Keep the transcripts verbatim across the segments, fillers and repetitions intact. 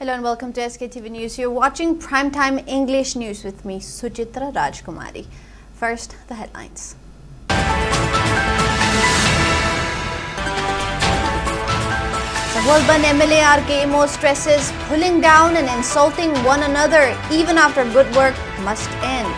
Hello and welcome to S K T V News. You're watching Primetime English News with me, Suchitra Rajkumari. First, the headlines. Sagolban M L A R K Imo stresses pulling down and insulting one another even after good work must end.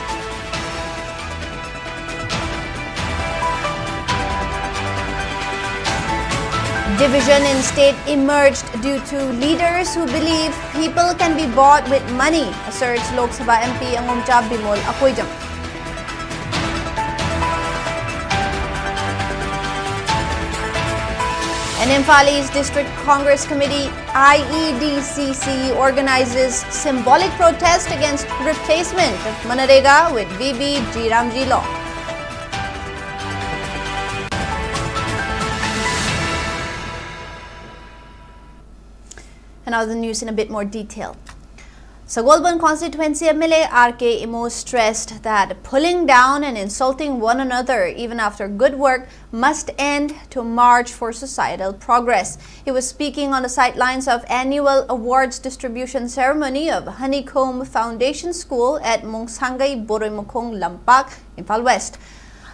Division in state emerged due to leaders who believe people can be bought with money, asserts Lok Sabha M P Angomcha Bimol Akoijam. And Imphal East District Congress Committee, I E D C C, organizes symbolic protest against replacement of Manarega with V B G Ramji Law. And now the news in a bit more detail. Sagolban constituency M L A R K Imo stressed that pulling down and insulting one another, even after good work, must end to march for societal progress. He was speaking on the sidelines of annual awards distribution ceremony of Honeycomb Foundation School at Mongsangai Boroi Mokhong Lampak, Imphal West.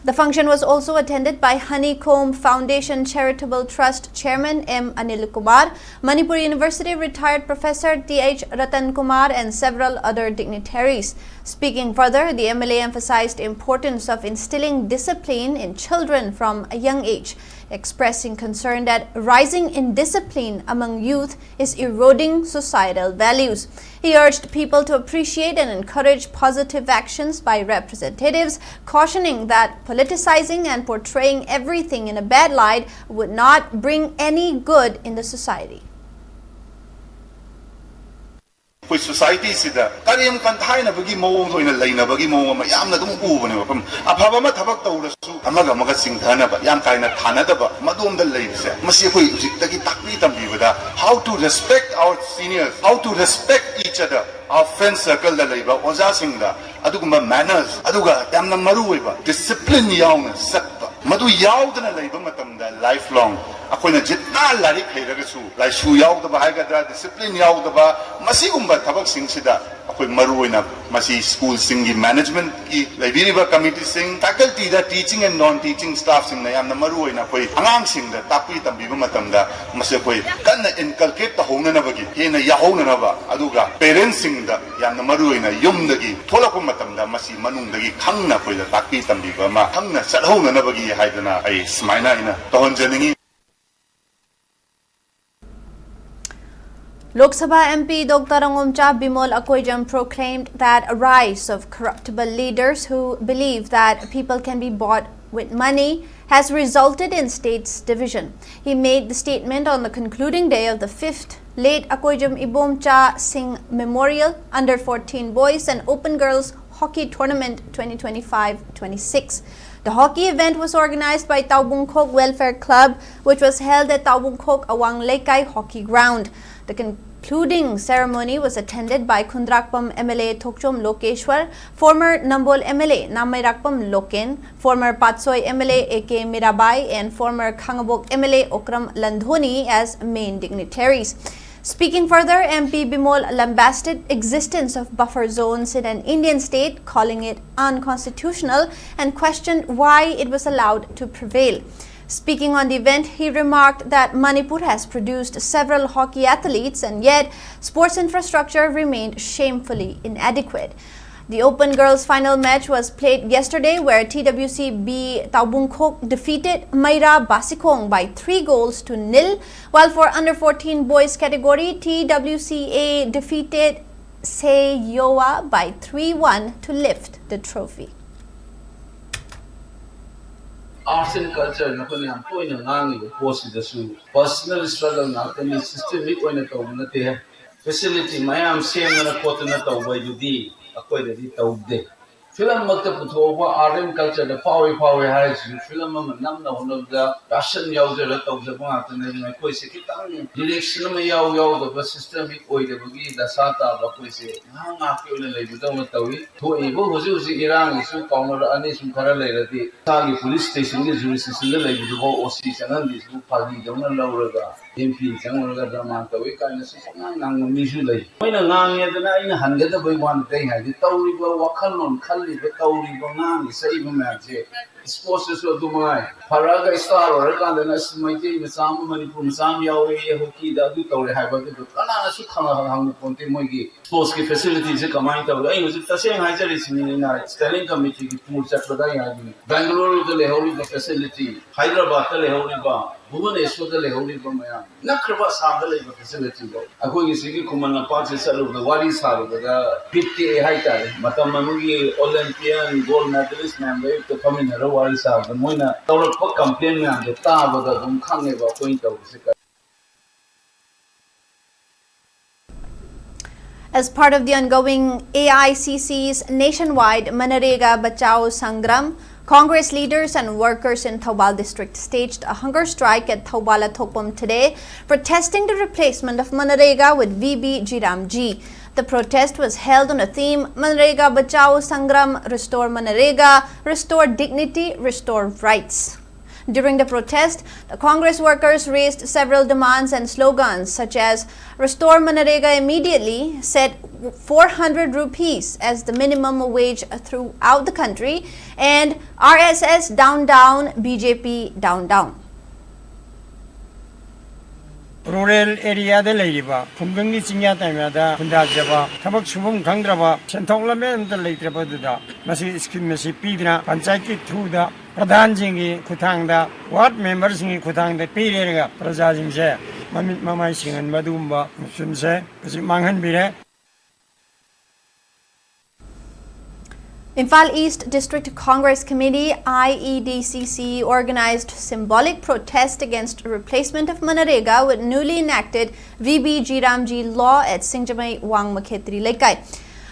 The function was also attended by Honeycomb Foundation Charitable Trust Chairman M Anil Kumar, Manipur University retired Professor Th Ratan Kumar, and several other dignitaries. Speaking further, the M L A emphasized the importance of instilling discipline in children from a young age, expressing concern that rising indiscipline among youth is eroding societal values. He urged people to appreciate and encourage positive actions by representatives, cautioning that politicizing and portraying everything in a bad light would not bring any good in the society. ꯑꯩꯈꯣꯏ ꯁꯣꯁꯥꯏꯇꯤꯁꯤꯗ ꯀꯔꯦꯝ ꯀꯟꯊꯥꯏꯅꯕꯒꯤ ꯃꯑꯣꯡꯗ ꯑꯣꯏꯅ ꯂꯩꯅꯕꯒꯤ ꯃꯑꯣꯡ ꯑꯃ ꯌꯥꯝꯅ ꯑꯗꯨꯝ ꯎꯕꯅꯦꯕ꯫ ꯃꯐꯝ ꯑꯐꯕ ꯑꯃ ꯊꯕꯛ ꯇꯧꯔꯁꯨ ꯑꯃꯒ ꯑꯃꯒ ꯆꯤꯡꯊꯅꯕ, ꯌꯥꯝ ꯀꯥ ꯍꯦꯟꯅ ꯊꯥꯅꯗꯕ, ꯃꯗꯣꯝꯗ ꯂꯩꯕꯁꯦ, ꯃꯁꯤ ꯑꯩꯈꯣꯏ ꯍꯧꯖꯤꯛꯇꯒꯤ ꯇꯥꯛꯄꯤ ꯇꯝꯕꯤꯕꯗ, how to respect our seniors, how to respect each other, our friend circleꯗ ꯂꯩꯕ ꯑꯣꯖꯥꯁꯤꯡꯗ ꯑꯗꯨꯒꯨꯝꯕ manners, ꯑꯗꯨꯒ ꯌꯥꯝꯅ ꯃꯔꯨ ꯑꯣꯏꯕ discipline ꯌꯥꯎꯅ ꯆꯠꯄ, ꯃꯗꯨ ꯌꯥꯎꯗꯅ ꯂꯩꯕ ꯃꯇꯝꯗ life long ꯑꯩꯈꯣꯏꯅ ꯖꯤꯠꯅ ꯂꯥꯏꯔꯤꯛ ꯍꯩꯔꯒꯁꯨ ꯂꯥꯏꯁꯨ ꯌꯥꯎꯗꯕ ꯍꯥꯏꯒꯗ꯭ꯔꯥ, ꯗꯤꯁꯤꯄ꯭ꯂꯤꯟ ꯌꯥꯎꯗꯕ, ꯃꯁꯤꯒꯨꯝꯕ ꯊꯕꯛꯁꯤꯡꯁꯤꯗ ꯑꯩꯈꯣꯏ ꯃꯔꯨꯑꯣꯏꯅ ꯃꯁꯤ ꯁ꯭ꯀꯨꯜꯁꯤꯡꯒꯤ ꯃꯦꯅꯦꯖꯃꯦꯟꯠꯀꯤ ꯂꯩꯕꯤꯔꯤꯕ ꯀꯃꯤꯇꯤꯁꯤꯡ, ꯐꯦꯀꯜꯇꯤꯗ ꯇꯤꯆꯤꯡ ꯑꯦꯟ ꯅꯣꯟ ꯇꯤꯆꯤꯡ ꯁ꯭ꯇꯥꯐꯁꯤꯡꯅ ꯌꯥꯝꯅ ꯃꯔꯨꯑꯣꯏꯅ ꯑꯩꯈꯣꯏ ꯑꯉꯥꯡꯁꯤꯡꯗ ꯇꯥꯛꯄꯤ ꯇꯝꯕꯤꯕ ꯃꯇꯝꯗ ꯃꯁꯤ ꯑꯩꯈꯣꯏ ꯀꯟꯅ ꯏꯟꯀꯜꯀꯦꯠ ꯇꯧꯍꯧꯅꯅꯕꯒꯤ, ꯍꯦꯟꯅ ꯌꯥꯎꯍꯧꯅꯅꯕ, ꯑꯗꯨꯒ ꯄꯦꯔꯦꯟꯠꯁꯤꯡꯗ ꯌꯥꯝꯅ ꯃꯔꯨꯑꯣꯏꯅ ꯌꯨꯝꯗꯒꯤ ꯊꯣꯛꯂꯛꯄ ꯃꯇꯝꯗ ꯃꯁꯤ ꯃꯅꯨꯡꯗꯒꯤ ꯈꯪꯅ ꯑꯩꯈꯣꯏꯗ ꯇꯥꯛꯄꯤ ꯇꯝꯕꯤꯕ ꯑꯃ ꯈꯪꯅ ꯆꯠꯍꯧꯅꯅꯕꯒꯤ ꯍꯥꯏꯗꯅ ꯑꯩ ꯁꯨꯃꯥꯏꯅ ꯑꯩꯅ ꯇꯧꯍꯟꯖꯅꯤꯡꯉꯤ꯫ Lok Sabha M P Doctor Rangomcha Bimol Akoijam proclaimed that a rise of corruptible leaders who believe that people can be bought with money has resulted in states division. He made the statement on the concluding day of the fifth Late Akoijam Ibomcha Singh Memorial Under fourteen Boys and Open Girls Hockey Tournament twenty twenty-five twenty-six. The hockey event was organized by Taubungkhok Welfare Club, which was held at Taubungkhok Awang Leikai Hockey Ground. The concluding ceremony was attended by Khundrakpam M L A Thokchom Lokeshwar, former Nambol M L A Namairakpam Loken, former Patsoi M L A A K Mirabai, and former Khangabok M L A Okram Landhoni as main dignitaries. Speaking further, M P Bimol lambasted existence of buffer zones in an Indian state, calling it unconstitutional, and questioned why it was allowed to prevail. Speaking on the event, he remarked that Manipur has produced several hockey athletes, and yet sports infrastructure remained shamefully inadequate. The Open Girls final match was played yesterday, where T W C B Taubungkhok defeated Maira Basikhong by three goals to nil, while for under fourteen boys category, T W C A defeated Seyowa by three one to lift the trophy. Arts and culture ꯅꯈꯣꯏꯅ ꯌꯥꯝ ꯇꯣꯏꯅ ꯉꯥꯡꯉꯤꯕ ꯄꯣꯠꯁꯤꯗꯁꯨ personal struggle ꯉꯥꯛꯇꯅꯤ, systemic ꯑꯣꯏꯅ ꯇꯧꯕ ꯅꯠꯇꯦ꯫ Facility ꯃꯌꯥꯝ ꯁꯦꯝꯗꯅ ꯈꯣꯠꯇꯅ ꯇꯧꯕ ꯍꯥꯏꯗꯨꯗꯤ ꯑꯩꯈꯣꯏꯗꯗꯤ ꯇꯧꯗꯦ꯫ ꯐꯤꯂꯝꯃꯛꯇ ꯄꯨꯊꯣꯛꯄ art and cultureꯗ ꯐꯥꯎꯏ ꯐꯥꯎꯏ ꯍꯥꯏꯔꯤꯁꯤꯁꯨ ꯐꯤꯂꯝ ꯑꯃ ꯅꯝꯅ ꯍꯣꯠꯅꯕꯗ passion ꯌꯥꯎꯖꯔ ꯇꯧꯖꯕ ꯉꯥꯛꯇꯅꯦ꯫ ꯑꯗꯨꯅ ꯑꯩꯈꯣꯏꯁꯦ ꯈꯤꯇꯪ direction ꯑꯃ ꯌꯥꯎ ꯌꯥꯎꯗꯕ systemic ꯑꯣꯏꯗꯕꯒꯤ ꯗꯁꯥ ꯇꯥꯕ ꯑꯩꯈꯣꯏꯁꯦ ꯉꯥꯏꯍꯥꯛ ꯉꯥꯏꯍꯥꯛꯀꯤ ꯑꯣꯏꯅ ꯂꯩꯕꯗꯧꯅ ꯇꯧꯏ꯫ ꯊꯣꯛꯏꯕ ꯍꯧꯖꯤꯛ ꯍꯧꯖꯤꯛ ꯏꯔꯥꯡꯒꯤꯁꯨ ꯀꯥꯎꯅꯔꯛꯑꯅꯤ꯫ ꯁꯨꯝ ꯈꯔ ꯂꯩꯔꯗꯤ ꯏꯁꯥꯒꯤ police stationꯒꯤ jurisdictionꯗ ꯂꯩꯕꯗꯨꯐꯥꯎ OC ꯆꯪꯍꯟꯕꯤꯁꯤꯕꯨ ꯐꯥꯒꯤꯗꯧꯅ ꯂꯧꯔꯒ MP ꯆꯪꯉꯨꯔꯒ ꯗ꯭ꯔꯃꯥ ꯇꯧꯏ ꯀꯥꯏꯅꯁꯨ ꯄꯪꯉꯥꯡ ꯉꯥꯡꯕ ꯃꯤꯁꯨ ꯂꯩ꯫ ꯃꯣꯏꯅ ꯉꯥꯡꯉꯦꯗꯅ ꯑꯩꯅ ꯍꯟꯒꯗꯕꯩ ꯋꯥ ꯅꯠꯇꯦ꯫ ꯑꯩ ꯍꯥꯏꯗꯤ ꯇꯧꯔꯤꯕ ꯋꯥꯈꯜꯂꯣꯟ, ꯈꯜꯂꯤꯕ, ꯇꯧꯔꯤꯕ, ꯉꯥꯡꯉꯤ ꯁꯛꯏꯕ ꯃꯌꯥꯝꯁꯦ sportsꯇꯁꯨ ꯑꯗꯨ ꯃꯉꯥꯏ꯫ ꯐꯔꯛꯑꯒ star ꯑꯣꯏꯔꯀꯥꯟꯗꯅ ꯑꯁ ꯃꯩꯇꯩ ꯃꯆꯥ ꯑꯃ, ꯃꯅꯤꯄꯨꯔ ꯃꯆꯥ ꯑꯃ ꯌꯥꯎꯔꯦ hockeyꯗ, ꯑꯗꯨ ꯇꯧꯔꯦ ꯍꯥꯏꯕ ꯑꯗꯨꯗꯣ ꯀꯅꯥꯅꯁꯨ ꯈꯪ-, ꯍꯪꯕ ꯄꯣꯟꯇꯦ꯫ ꯃꯣꯏꯒꯤ sportsꯀꯤ facilityꯁꯦ ꯀꯃꯥꯏꯅ ꯇꯧꯔꯤ? ꯑꯩ ꯍꯧꯖꯤꯛ ꯇꯁꯦꯡꯅ ꯍꯥꯏꯖꯔꯤꯁꯤꯅꯤ, ꯑꯩꯅ standing committeeꯒꯤ tour ꯆꯠꯄꯗ ꯑꯩ ꯍꯥꯏꯗꯣꯏꯅꯤ꯫ ꯕꯦꯡꯒꯂꯣꯔꯨꯗ ꯂꯩꯍꯧꯔꯤꯕ facility, ꯍꯥꯏꯗ꯭ꯔꯕꯥꯗꯇ ꯂꯩꯍꯧꯔꯤꯕ, ꯚꯨꯕꯅꯦꯁꯣꯔꯗ ꯂꯩꯍꯧꯔꯤꯕ ꯃꯌꯥꯝ, ꯅꯛꯈ꯭ꯔꯕ ꯑꯁꯥꯝꯗ ꯂꯩꯕ facilityꯗꯣ ꯑꯩꯈꯣꯏꯒꯤ ꯁꯤꯒꯤ ꯈꯨꯃꯟ ꯂꯝꯄꯥꯛꯁꯦ ꯆꯠꯂꯨꯕꯗ ꯋꯥꯔꯤ ꯁꯥꯔꯨꯕꯗ ꯕꯤꯠ ꯇꯦꯛꯑꯦ ꯍꯥꯏꯇꯥꯔꯦ꯫ ꯃꯇꯝ ꯑꯃꯒꯤ Olympian gold medalist ꯃꯌꯥꯝꯗꯣ ꯑꯌꯨꯛꯇ ꯐꯝꯃꯤꯟꯅꯔꯒ ꯋꯥꯔꯤ ꯁꯥꯕꯗ ꯃꯣꯏꯅ ꯇꯧꯔꯛꯄ complain ꯃꯌꯥꯝꯗꯣ ꯇꯥꯕꯗ ꯑꯗꯨꯝ ꯈꯪꯉꯦꯕ ꯑꯩꯈꯣꯏꯅ ꯇꯧꯔꯤꯁꯦ ꯀꯔꯤ꯫ As part of the ongoing A I C C's nationwide Manrega Bachao Sangram, Congress leaders and workers in Thoubal district staged a hunger strike at Thoubal Athokpam today, protesting the replacement of Manrega with V B G Ramji. The protest was held on a theme: Manrega Bachao Sangram, Restore Manrega, Restore Dignity, Restore Rights. During the protest, the Congress workers raised several demands and slogans such as "Restore Manrega immediately," set four hundred rupees as the minimum wage throughout the country, and "R S S down down, B J P down down." Rural areaꯗ ꯂꯩꯔꯤꯕ ꯈꯨꯡꯒꯪꯒꯤ ꯆꯤꯡꯌꯥ ꯇꯝꯌꯥꯗ ꯈꯨꯟꯗꯥꯖꯕ, ꯊꯕꯛ ꯁꯨꯐꯝ ꯈꯪꯗ꯭ꯔꯕ, ꯁꯦꯟꯊꯣꯛ ꯂꯝꯕꯤ ꯑꯃꯠꯇ ꯂꯩꯇ꯭ꯔꯕꯗꯨꯗ ꯃꯁꯤ scheme ꯑꯁꯤ ꯄꯤꯗꯨꯅ ꯄꯟꯆꯥꯌꯠꯀꯤ throughꯗ ꯄ꯭ꯔꯙꯥꯟꯁꯤꯡꯒꯤ ꯈꯨꯠꯊꯥꯡꯗ, ward memberꯁꯤꯡꯒꯤ ꯈꯨꯠꯊꯥꯡꯗ ꯄꯤꯔꯦꯔꯒ ꯄ꯭ꯔꯖꯥꯁꯤꯡꯁꯦ ꯃꯃꯤꯠ ꯃꯃꯥꯏ ꯁꯤꯡꯍꯟꯕ ꯑꯗꯨꯒꯨꯝꯕ ꯃꯆꯨꯝꯁꯦ ꯍꯧꯖꯤꯛ ꯃꯥꯡꯍꯟꯕꯤꯔꯦ꯫ Imphal East District Congress Committee, I E D C C, organized symbolic protest against replacement of Manrega with newly enacted V B G Ramji law at Singjamei Wangmakhetri Leikai.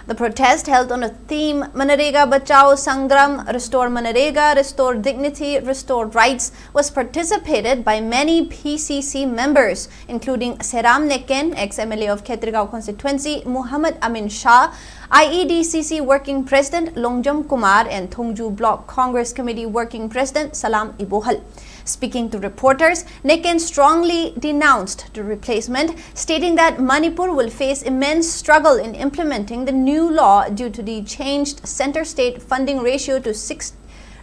The protest, held on a theme Manrega Bachao Sangram, Restore Manrega, Restore Dignity, Restore Rights, was participated by many P C C members, including Seram Neken, ex-M L A of Khetrigao constituency, Muhammad Amin Shah, I E D C C Working President Longjam Kumar, and Thongju Block Congress Committee Working President Salam Ibohal. Speaking to reporters, Neken strongly denounced the replacement, stating that Manipur will face immense struggle in implementing the new law due to the changed center state funding ratio to six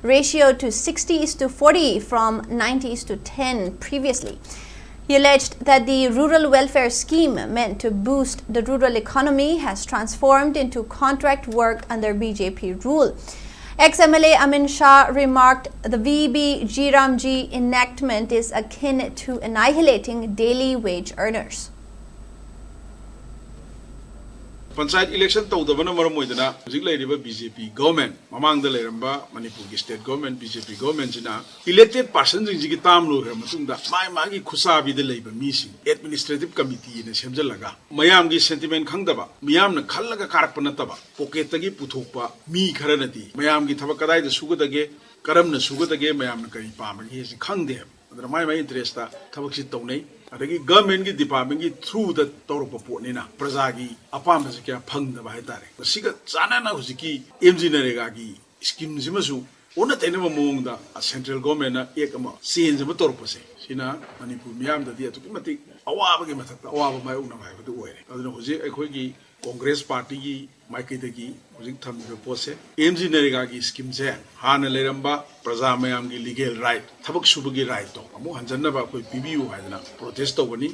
ratio to sixty is to forty from ninety is to ten previously. He alleged that the rural welfare scheme meant to boost the rural economy has transformed into contract work under B J P rule. Ex-M L A Amin Shah remarked the V B G Ramji enactment is akin to annihilating daily wage earners. Panchayat election ꯇꯧꯗꯕꯅ ꯃꯔꯝ ꯑꯣꯏꯗꯅ ꯍꯧꯖꯤꯛ ꯂꯩꯔꯤꯕ B J P government, ꯃꯃꯥꯡꯗ ꯂꯩꯔꯝꯕ ꯃꯅꯤꯄꯨꯔꯒꯤ state government, B J P government ꯁꯤꯅ elected person ꯁꯤꯡꯁꯤꯒꯤ term ꯂꯣꯏꯈ꯭ꯔ ꯃꯇꯨꯡꯗ ꯃꯥꯒꯤ ꯃꯥꯒꯤ ꯈꯨꯁꯥꯕꯤꯗ ꯂꯩꯕ ꯃꯤꯁꯤꯡ administrative committee ꯅ ꯁꯦꯝꯖꯤꯜꯂꯒ ꯃꯌꯥꯝꯒꯤ sentiment ꯈꯪꯗꯕ, ꯃꯤꯌꯥꯝꯅ ꯈꯜꯂꯒ ꯀꯥꯔꯛꯄ ꯅꯠꯇꯕ, pocket ꯇꯒꯤ ꯄꯨꯊꯣꯛꯄ ꯃꯤ ꯈꯔꯅꯗꯤ ꯃꯌꯥꯝꯒꯤ ꯊꯕꯛ ꯀꯗꯥꯏꯗ ꯁꯨꯒꯗꯒꯦ, ꯀꯔꯝꯅ ꯁꯨꯒꯗꯒꯦ, ꯃꯌꯥꯝꯅ ꯀꯔꯤ ꯄꯥꯝꯕꯒꯦ ꯍꯥꯏꯁꯤ ꯈꯪꯗꯦ ꯍꯥꯏꯕ꯫ ꯑꯗꯨꯅ ꯃꯥꯏ ꯃꯥꯏ interest ꯊꯕꯛꯁꯤ ꯇꯧꯅꯩ꯫ ꯑꯗꯒꯤ government ꯀꯤ department ꯀꯤ through ꯗ ꯇꯧꯔꯛꯄ ꯄꯣꯠꯅꯤꯅ ꯄ꯭ꯔꯖꯥꯒꯤ ꯑꯄꯥꯝꯕꯁꯤ ꯀꯌꯥ ꯐꯪꯗꯕ ꯍꯥꯏꯇꯥꯔꯦ꯫ ꯃꯁꯤꯒ ꯆꯥꯟꯅꯅ ꯍꯧꯖꯤꯛꯀꯤ M G NREGA ꯒꯤ scheme ꯁꯤꯃꯁꯨ ꯑꯣꯟꯅ ꯇꯩꯅꯕ ꯃꯑꯣꯡꯗ central government ꯅ act ꯑꯃ change ꯑꯃ ꯇꯧꯔꯛꯄꯁꯦ, ꯁꯤꯅ ꯃꯅꯤꯄꯨꯔ ꯃꯤꯌꯥꯝꯗꯗꯤ ꯑꯗꯨꯛꯀꯤ ꯃꯇꯤꯛ ꯑꯋꯥꯕꯒꯤ ꯃꯊꯛꯇ ꯑꯋꯥꯕ ꯃꯥꯌꯣꯛꯅꯕ ꯍꯥꯏꯕꯗꯨ ꯑꯣꯏꯔꯦ꯫ ꯑꯗꯨꯅ ꯍꯧꯖꯤꯛ ꯑꯩꯈꯣꯏꯒꯤ Congress party ꯒꯤ ꯃꯥꯏꯀꯩꯗꯒꯤ ꯍꯧꯖꯤꯛ ꯊꯝꯃꯤꯕ ꯄꯣꯠꯁꯦ, M G NREGA ꯒꯤ scheme ꯁꯦ ꯍꯥꯟꯅ ꯂꯩꯔꯝꯕ ꯄ꯭ꯔꯖꯥ ꯃꯌꯥꯝꯒꯤ legal right, ꯊꯕꯛ ꯁꯨꯕꯒꯤ right ꯇꯣ ꯑꯃꯨꯛ ꯍꯟꯖꯟꯅꯕ ꯑꯩꯈꯣꯏ ꯄꯤꯕꯤꯌꯨ ꯍꯥꯏꯗꯅ protest ꯇꯧꯕꯅꯤ꯫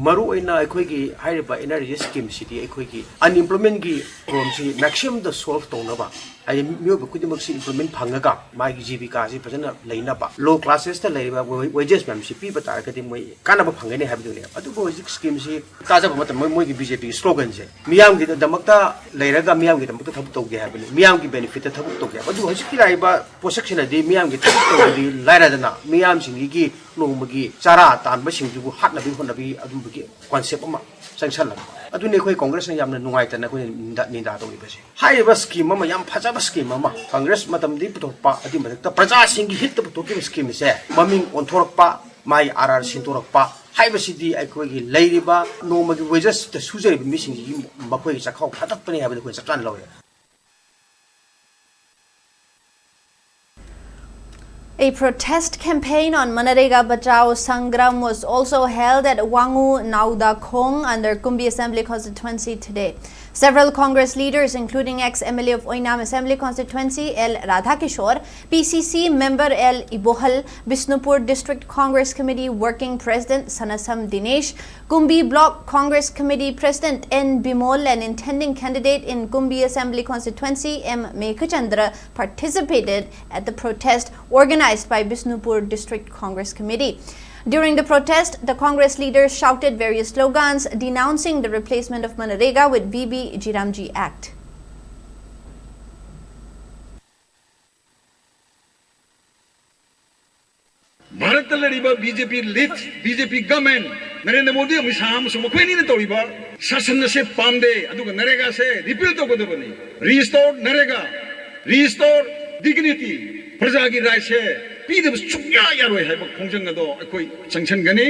ꯃꯔꯨꯑꯣꯏꯅ ꯑꯩꯈꯣꯏꯒꯤ ꯍꯥꯏꯔꯤꯕ N R E G S scheme ꯁꯤꯗꯤ ꯑꯩꯈꯣꯏꯒꯤ unemployment ꯒꯤ problem ꯁꯤ maximum ꯗ solve ꯇꯧꯅꯕ, ꯍꯥꯏꯗꯤ ꯃꯤꯑꯣꯏꯕ ꯈꯨꯗꯤꯡꯃꯛꯁꯤ employment ꯐꯪꯉꯒ ꯃꯥꯒꯤ ꯖꯤꯕꯤꯀꯥꯁꯤ ꯐꯖꯅ ꯂꯩꯅꯕ, low classes ꯇ ꯂꯩꯔꯤꯕ wages ꯃꯌꯥꯝꯁꯤ ꯄꯤꯕ ꯇꯥꯔꯒꯗꯤ ꯃꯣꯏ ꯀꯥꯟꯅꯕ ꯐꯪꯒꯅꯤ ꯍꯥꯏꯕꯗꯨꯅꯦꯕ꯫ ꯑꯗꯨꯕꯨ ꯍꯧꯖꯤꯛ scheme ꯁꯤ ꯇꯥꯖꯕ ꯃꯇꯝꯗ ꯃꯣꯏ-, ꯃꯣꯏꯒꯤ B J P ꯒꯤ slogan ꯁꯦ ꯃꯤꯌꯥꯝꯒꯤꯗꯃꯛꯇ ꯂꯩꯔꯒ ꯃꯤꯌꯥꯝꯒꯤꯗꯃꯛꯇ ꯊꯕꯛ ꯇꯧꯒꯦ ꯍꯥꯏꯕꯅꯤ, ꯃꯤꯌꯥꯝꯒꯤ benefit ꯇ ꯊꯕꯛ ꯇꯧꯒꯦ ꯍꯥꯏꯕ꯫ ꯑꯗꯨꯕꯨ ꯍꯧꯖꯤꯛꯀꯤ ꯂꯥꯛꯏꯕ ꯄꯣꯠꯁꯛꯁꯤꯅꯗꯤ ꯃꯤꯌꯥꯝꯒꯤ ꯊꯕꯛ ꯇꯧꯕꯗꯤ ꯂꯥꯏꯔꯗꯅ ꯃꯤꯌꯥꯝꯁꯤꯡꯒꯤ ꯅꯣꯡꯃꯒꯤ ꯆꯥꯔꯥ ꯇꯥꯟꯕꯁꯤꯡꯗꯨꯕꯨ ꯍꯥꯠꯅꯕꯒꯤ ꯍꯣꯠꯅꯕꯒꯤ ꯑꯗꯨꯝꯕꯒꯤ concept ꯑꯃ ꯆꯪꯁꯜꯂꯛꯄ꯫ ꯑꯗꯨꯅꯤ ꯑꯩꯈꯣꯏ ꯀꯣꯡꯒ꯭ꯔꯦꯁꯅ ꯌꯥꯝꯅ ꯅꯨꯡꯉꯥꯏꯇꯅ ꯑꯩꯈꯣꯏꯅ ꯅꯤꯟꯗꯥ, ꯅꯤꯟꯗꯥ ꯇꯧꯔꯤꯕꯁꯦ꯫ ꯍꯥꯏꯔꯤꯕ ꯁ꯭ꯀꯤꯝ ꯑꯃ, ꯌꯥꯝ ꯐꯖꯕ ꯁ꯭ꯀꯤꯝ ꯑꯃ, ꯀꯪꯒ꯭ꯔꯦꯁ ꯃꯇꯝꯗꯒꯤ ꯄꯨꯊꯣꯛꯄ, ꯑꯗꯨꯒꯤ ꯃꯊꯛꯇ ꯄ꯭ꯔꯖꯥꯁꯤꯡꯒꯤ ꯍꯤꯠꯇ ꯄꯨꯊꯣꯛꯈꯤꯕ ꯁ꯭ꯀꯤꯝꯁꯦ ꯃꯃꯤꯡ ꯑꯣꯟꯊꯣꯔꯛꯄ, ꯃꯥꯒꯤ ꯑꯥꯔ ꯑꯥꯔ ꯁꯤꯟꯗꯣꯔꯛꯄ ꯍꯥꯏꯕꯁꯤꯗꯤ ꯑꯩꯈꯣꯏꯒꯤ ꯂꯩꯔꯤꯕ ꯅꯣꯡꯃꯒꯤ ꯋꯦꯖꯦꯁꯇ ꯁꯨꯖꯔꯤꯕ ꯃꯤꯁꯤꯡꯁꯤꯒꯤ ꯃꯈꯣꯏꯒꯤ ꯆꯥꯛꯈꯥꯎ ꯊꯥꯗꯠꯄꯅꯤ ꯍꯥꯏꯕꯗꯤ ꯑꯩꯈꯣꯏꯅ ꯆꯞ ꯆꯥꯅ ꯂꯧꯔꯦ꯫ A protest campaign on Manrega Bachao Sangram was also held at Wangu Nauda Khong under Kumbi Assembly Constituency today. Several Congress leaders, including ex-M L A of Oinam Assembly Constituency L Radhakishore, P C C member L Ibohal, Bishnupur District Congress Committee Working President Sanasam Dinesh, Kumbi Block Congress Committee President N Bimol and intending candidate in Kumbi Assembly Constituency M Meghachandra participated at the protest organized by Bishnupur District Congress Committee. During the protest, the Congress leaders shouted various slogans denouncing the replacement of Manrega with V B G Ramji Act. ꯚꯥꯔꯠꯇ ꯂꯩꯔꯤꯕ B J ꯄꯤ lead, B J ꯄꯤ government, Narendra Modi, Amit Shah ꯑꯃꯁꯨꯡ ꯃꯈꯣꯏ ꯑꯅꯤꯅ ꯇꯧꯔꯤꯕ ꯁꯥꯁꯟ ꯑꯁꯦ ꯄꯥꯝꯗꯦ, ꯑꯗꯨꯒ ꯅꯔꯦꯒꯥꯁꯦ ꯔꯤꯄꯤꯜ ꯇꯧꯒꯗꯕꯅꯤ꯫ Restore ꯅꯔꯦꯒꯥ, restore dignity, ꯄ꯭ꯔꯖꯥꯒꯤ ꯔꯥꯏꯠꯁꯦ ꯄꯤꯗꯕ ꯁꯨꯡꯌꯥ ꯌꯥꯔꯣꯏ ꯍꯥꯏꯕ ꯈꯣꯡꯖꯪ ꯑꯗꯣ ꯑꯩꯈꯣꯏ ꯆꯪꯁꯤꯟꯒꯅꯤ,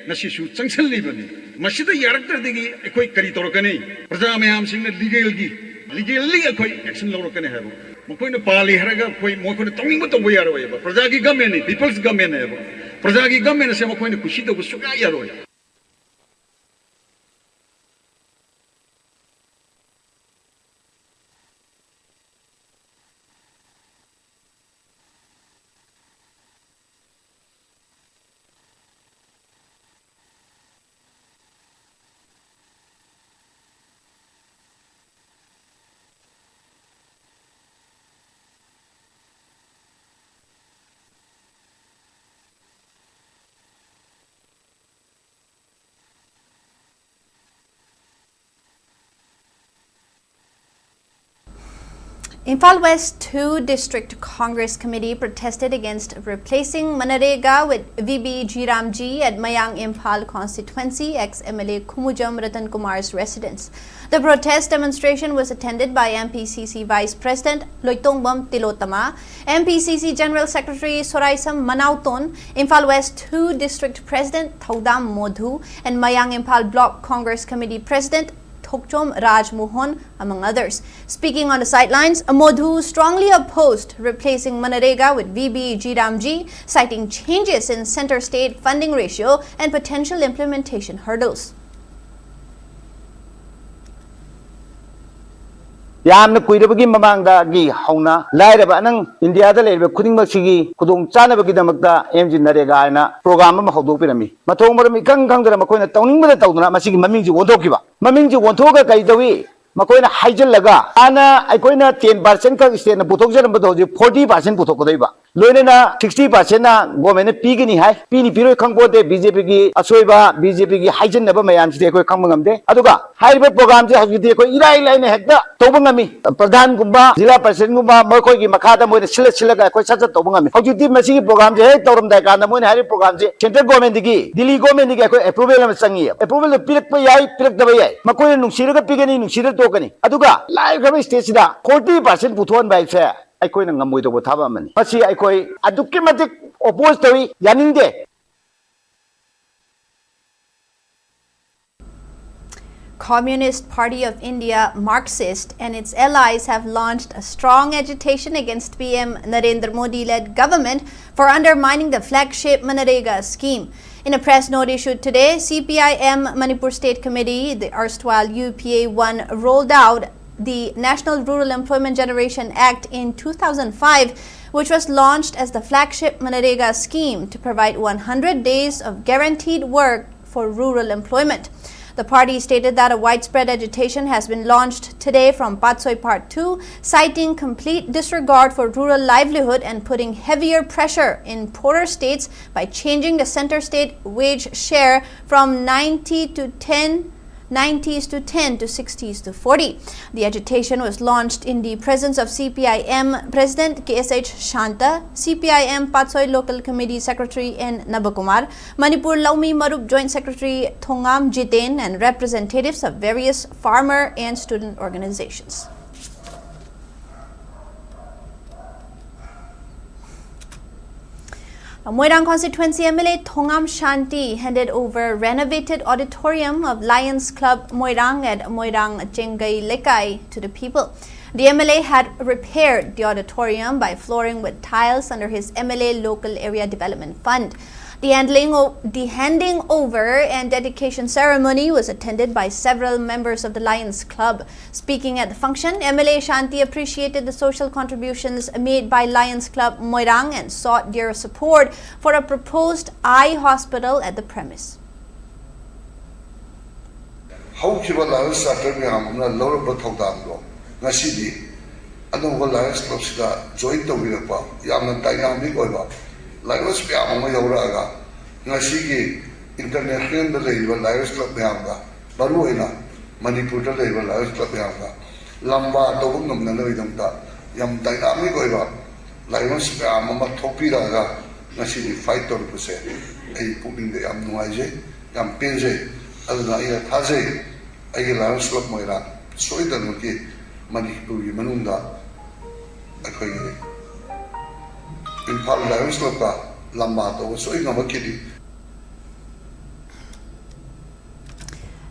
ꯉꯁꯤꯁꯨ ꯆꯪꯁꯤꯜꯂꯤꯕꯅꯤ꯫ ꯃꯁꯤꯗ ꯌꯥꯔꯛꯇ꯭ꯔꯗꯤ ꯑꯩꯈꯣꯏ ꯀꯔꯤ ꯇꯧꯔꯛꯀꯅꯤ? ꯄ꯭ꯔꯖꯥ ꯃꯌꯥꯝꯁꯤꯡꯅ ꯂꯤꯒꯦꯜꯒꯤ, ꯂꯤꯒꯦꯜꯂꯤ ꯑꯩꯈꯣꯏ ꯑꯦꯛꯁꯟ ꯂꯧꯔꯛꯀꯅꯤ ꯍꯥꯏꯕ꯫ ꯃꯈꯣꯏꯅ ꯄꯥꯜꯂꯤ ꯍꯥꯏꯔꯒ ꯑꯩꯈꯣꯏ, ꯃꯈꯣꯏꯅ ꯇꯧꯅꯤꯡꯕ ꯇꯧꯕ ꯌꯥꯔꯣꯏꯕ꯫ ꯄ꯭ꯔꯖꯥꯒꯤ ꯒꯃꯦꯟꯅꯤ, ꯄꯤꯄꯜꯁ ꯒꯃꯦꯟꯅꯦꯕ꯫ ꯄ꯭ꯔꯖꯥꯒꯤ ꯒꯃꯦꯟ ꯑꯁꯦ ꯃꯈꯣꯏꯅ ꯀꯨꯁꯤ ꯇꯧꯕ ꯁꯨꯡꯌꯥ ꯌꯥꯔꯣꯏ꯫ Imphal West two District Congress Committee protested against replacing Manarega with V B G Ramji at Mayang Imphal constituency, ex-M L A Khumujam Ratan Kumar's residence. The protest demonstration was attended by M P C C Vice President Loitongbam Tilotama, M P C C General Secretary Soraisam Manauton, Imphal West two District President Thaudam Modhu, and Mayang Imphal Block Congress Committee President Thokchom Raj Mohan, among others. Speaking on the sidelines, Modhu strongly opposed replacing Manarega with V B G Ramji, citing changes in center state funding ratio and potential implementation hurdles. ꯌꯥꯝꯅ ꯀꯨꯏꯔꯕꯒꯤ ꯃꯃꯥꯡꯗꯒꯤ ꯍꯧꯅ ꯂꯥꯏꯔꯕ ꯑꯅꯪ ꯏꯟꯗꯤꯌꯥꯗ ꯂꯩꯔꯤꯕ ꯈꯨꯗꯤꯡꯃꯛꯁꯤꯒꯤ ꯈꯨꯗꯣꯡ ꯆꯥꯅꯕꯒꯤꯗꯃꯛꯇ M G ꯅꯔꯦꯒꯥ ꯍꯥꯏꯅ programme ꯑꯃ ꯍꯧꯗꯣꯛꯄꯤꯔꯝꯃꯤ꯫ ꯃꯊꯣꯡ ꯃꯔꯝ ꯏꯈꯪ ꯈꯪꯗꯅ ꯃꯈꯣꯏꯅ ꯇꯧꯅꯤꯡꯕꯗ ꯇꯧꯗꯨꯅ ꯃꯁꯤꯒꯤ ꯃꯃꯤꯡꯁꯤ ꯑꯣꯟꯊꯣꯛꯈꯤꯕ꯫ ꯃꯃꯤꯡꯁꯤ ꯑꯣꯟꯊꯣꯛꯑꯒ ꯀꯔꯤ ꯇꯧꯏ? ꯃꯈꯣꯏꯅ ꯍꯥꯏꯖꯤꯜꯂꯒ ꯍꯥꯟꯅ ꯑꯩꯈꯣꯏꯅ ꯇꯦꯟ ꯄꯥꯔꯁꯦꯟ ꯈꯛ ꯁ꯭ꯇꯦꯠꯅ ꯄꯨꯊꯣꯛꯆꯔꯝꯕꯗꯣ ꯍꯧꯖꯤꯛ ꯐꯣꯔꯇꯤ ꯄꯥꯔꯁꯦꯟ ꯄꯨꯊꯣꯛꯀꯗꯣꯏꯕ꯫ ꯂꯣꯏꯅꯅ ꯁꯤꯛꯁꯇꯤ ꯄꯥꯔꯁꯦꯟꯅ ꯒꯣꯔꯃꯦꯟꯅ ꯄꯤꯒꯅꯤ ꯍꯥꯏ꯫ ꯄꯤꯅꯤ ꯄꯤꯔꯣꯏ ꯈꯪꯄꯣꯟꯇꯦ꯫ ꯕꯤ ꯖꯦ ꯄꯤꯒꯤ ꯑꯁꯣꯏꯕ, ꯕꯤ ꯖꯦ ꯄꯤꯒꯤ ꯍꯥꯏꯖꯤꯟꯅꯕ ꯃꯌꯥꯝꯁꯤꯗꯤ ꯑꯩꯈꯣꯏ ꯈꯪꯕ ꯉꯝꯗꯦ꯫ ꯑꯗꯨꯒ ꯍꯥꯏꯔꯤꯕ ꯄ꯭ꯔꯣꯒ꯭ꯔꯥꯝꯁꯦ ꯍꯧꯖꯤꯛꯇꯤ ꯑꯩꯈꯣꯏ ꯏꯔꯥꯏ ꯂꯥꯏꯅ ꯍꯦꯛꯇ ꯇꯧꯕ ꯉꯝꯃꯤ꯫ ꯄ꯭ꯔꯙꯥꯟꯒꯨꯝꯕ, ꯖꯤꯂꯥ ꯄꯔꯤꯁꯗꯒꯨꯝꯕ ꯃꯈꯣꯏꯒꯤ ꯃꯈꯥꯗ ꯃꯣꯏꯅ ꯁꯤꯜꯂ ꯁꯤꯜꯂꯒ ꯑꯩꯈꯣꯏ ꯁꯠ ꯁꯠ ꯇꯧꯕ ꯉꯝꯃꯤ꯫ ꯍꯧꯖꯤꯛꯇꯤ ꯃꯁꯤꯒꯤ ꯄ꯭ꯔꯣꯒ꯭ꯔꯥꯝꯁꯦ ꯍꯦꯛ ꯇꯧꯔꯝꯗꯥꯏ ꯀꯥꯟꯗ ꯃꯣꯏꯅ ꯍꯥꯏꯔꯤꯕ ꯄ꯭ꯔꯣꯒ꯭ꯔꯥꯝꯁꯦ ꯁꯦꯟꯇ꯭ꯔꯦꯜ ꯒꯣꯔꯃꯦꯟꯗꯒꯤ, ꯗꯤꯜꯂꯤ ꯒꯣꯔꯃꯦꯟꯗꯒꯤ ꯑꯩꯈꯣꯏ ꯑꯦꯄ꯭ꯔꯨꯕꯦꯜ ꯑꯃ ꯆꯪꯉꯤ꯫ ꯑꯦꯄ꯭ꯔꯨꯕꯦꯜꯗꯨ ꯄꯤꯔꯛꯄ ꯌꯥꯏ, ꯄꯤꯔꯛꯇꯕ ꯌꯥꯏ꯫ ꯃꯈꯣꯏꯅ ꯅꯨꯡꯁꯤꯔꯒ ꯄꯤꯒꯅꯤ, ꯅꯨꯡꯁꯤꯔ ꯇꯣꯛꯀꯅꯤ꯫ ꯑꯗꯨꯒ ꯂꯥꯏꯔꯈ꯭ꯔꯕ ꯁ꯭ꯇꯦꯠꯁꯤꯗ ꯐꯣꯔꯇꯤ ꯄꯥꯔꯁꯦꯟ ꯄꯨꯊꯣꯛꯍꯟꯕ ꯍꯥꯏꯕꯁꯦ ꯑꯩꯈꯣꯏꯅ ꯉꯝꯃꯣꯏꯗꯧꯕ ꯊꯕꯛ ꯑꯃꯅꯤ꯫ ꯃꯁꯤ ꯑꯩꯈꯣꯏ ꯑꯗꯨꯛꯀꯤ ꯃꯇꯤꯛ ꯑꯣꯄꯣꯖ ꯇꯧꯏ, ꯌꯥꯅꯤꯡꯗꯦ꯫ Communist Party of India, Marxist, and its allies have launched a strong agitation against P M Narendra Modi-led government for undermining the flagship Manarega scheme. In a press note issued today, C P I M Manipur State Committee, the erstwhile U P A one, rolled out the National Rural Employment Generation Act in two thousand five, which was launched as the flagship Manarega scheme to provide one hundred days of guaranteed work for rural employment. The party stated that a widespread agitation has been launched today from Patsoi Part two, citing complete disregard for rural livelihood and putting heavier pressure in poorer states by changing the center state wage share from ninety to ten nineties to ten to sixties to forty. The agitation was launched in the presence of C P I M President K S H Shanta, C P I M Patsoi Local Committee Secretary N Nabakumar, Manipur Laumi Marup Joint Secretary Thongam Jiten, and representatives of various farmer and student organizations. Moirang Constituency M L A Thongam Shanti handed over renovated auditorium of Lions Club Moirang at Moirang Chengai Lekai to the people. The M L A had repaired the auditorium by flooring with tiles under his M L A Local Area Development Fund. The handling o- the handing over and dedication ceremony was attended by several members of the Lions Club. Speaking at the function, M L A Shanti appreciated the social contributions made by Lions Club Moirang and sought their support for a proposed eye hospital at the premise. ꯍꯧꯈꯤꯕ lion charter ꯃꯌꯥꯝ ꯑꯃꯅ ꯂꯧꯔꯝꯕ ꯊꯧꯗꯥꯡꯗꯣ ꯉꯁꯤꯗꯤ ꯑꯅꯧꯕ lion ꯀ꯭ꯂꯕꯁꯤꯗ join ꯇꯧꯕꯤꯔꯛꯄ ꯌꯥꯝꯅ dynamic ꯑꯣꯏꯕ ꯂꯥꯏꯑꯣꯟꯁ ꯃꯌꯥꯝ ꯑꯃ ꯌꯥꯎꯔꯛꯑꯒ ꯉꯁꯤꯒꯤ ꯏꯟꯇꯔꯅꯦꯁꯅꯦꯜꯗ ꯂꯩꯔꯤꯕ ꯂꯥꯏꯑꯣꯟꯁ ꯀ꯭ꯂꯕ ꯃꯌꯥꯝꯒ, ꯃꯔꯨꯑꯣꯏꯅ ꯃꯅꯤꯄꯨꯔꯗ ꯂꯩꯔꯤꯕ ꯂꯥꯏꯑꯣꯟꯁ ꯀ꯭ꯂꯕ ꯃꯌꯥꯝꯒ ꯂꯝꯕꯥ ꯇꯧꯕ ꯉꯝꯅꯅꯕꯒꯤꯗꯃꯛꯇ ꯌꯥꯝ ꯗꯥꯏꯅꯥꯃꯤꯛ ꯑꯣꯏꯕ ꯂꯥꯏꯑꯣꯟꯁ ꯃꯌꯥꯝ ꯑꯃ ꯊꯣꯛꯄꯤꯔꯛꯑꯒ ꯉꯁꯤꯗꯤ ꯐꯥꯏꯠ ꯇꯧꯔꯛꯄꯁꯦ ꯑꯩ ꯄꯨꯛꯅꯤꯡꯗ ꯌꯥꯝ ꯅꯨꯡꯉꯥꯏꯖꯩ, ꯌꯥꯝ ꯄꯦꯟꯖꯩ꯫ ꯑꯗꯨꯅ ꯑꯩꯅ ꯊꯥꯖꯩ, ꯑꯩꯒꯤ ꯂꯥꯏꯑꯣꯟꯁ ꯀ꯭ꯂꯕ ꯃꯣꯏꯔꯥꯡ ꯁꯣꯏꯗꯅꯃꯛꯀꯤ ꯃꯅꯤꯄꯨꯔꯒꯤ ꯃꯅꯨꯡꯗ ꯑꯩꯈꯣꯏꯒꯤ ꯏꯝꯐꯥꯜ ꯂꯥꯏꯑꯣꯟꯁ ꯀ꯭ꯂꯕꯀ ꯂꯝꯕꯥ ꯇꯧꯕ ꯁꯣꯏ ꯉꯝꯃꯛꯈꯤꯅꯤ꯫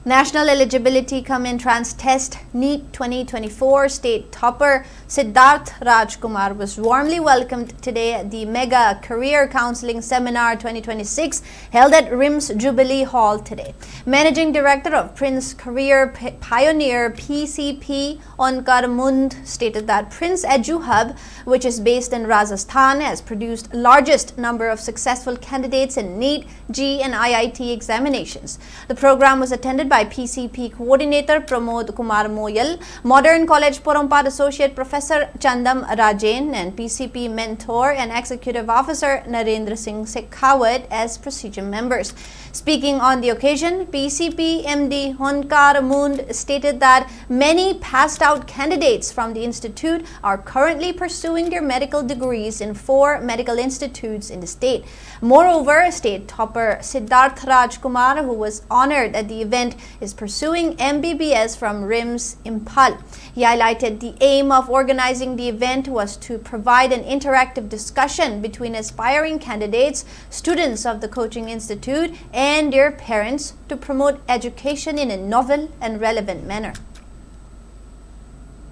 National Eligibility cum Entrance Test NEET twenty twenty-four state topper Siddharth Rajkumar was warmly welcomed today at the Mega Career Counseling Seminar twenty twenty-six held at RIMS Jubilee Hall today. Managing Director of Prince Career P- Pioneer P C P Onkar Mund stated that Prince Edu Hub, which is based in Rajasthan, has produced largest number of successful candidates in NEET, JEE and I I T examinations. The program was attended by P C P coordinator Pramod Kumar Moyal, Modern College Porompat Associate Professor Professor Chandam Rajen and P C P mentor and executive officer Narendra Singh Shekhawat as presidium members. Speaking on the occasion, P C P M D Honkar Mund stated that many passed out candidates from the institute are currently pursuing their medical degrees in four medical institutes in the state. Moreover, state topper Siddharth Rajkumar, who was honored at the event, is pursuing M B B S from RIMS Imphal. He highlighted the aim of organizing the event was to provide an interactive discussion between aspiring candidates, students of the coaching institute, and their parents to promote education in a novel and relevant manner.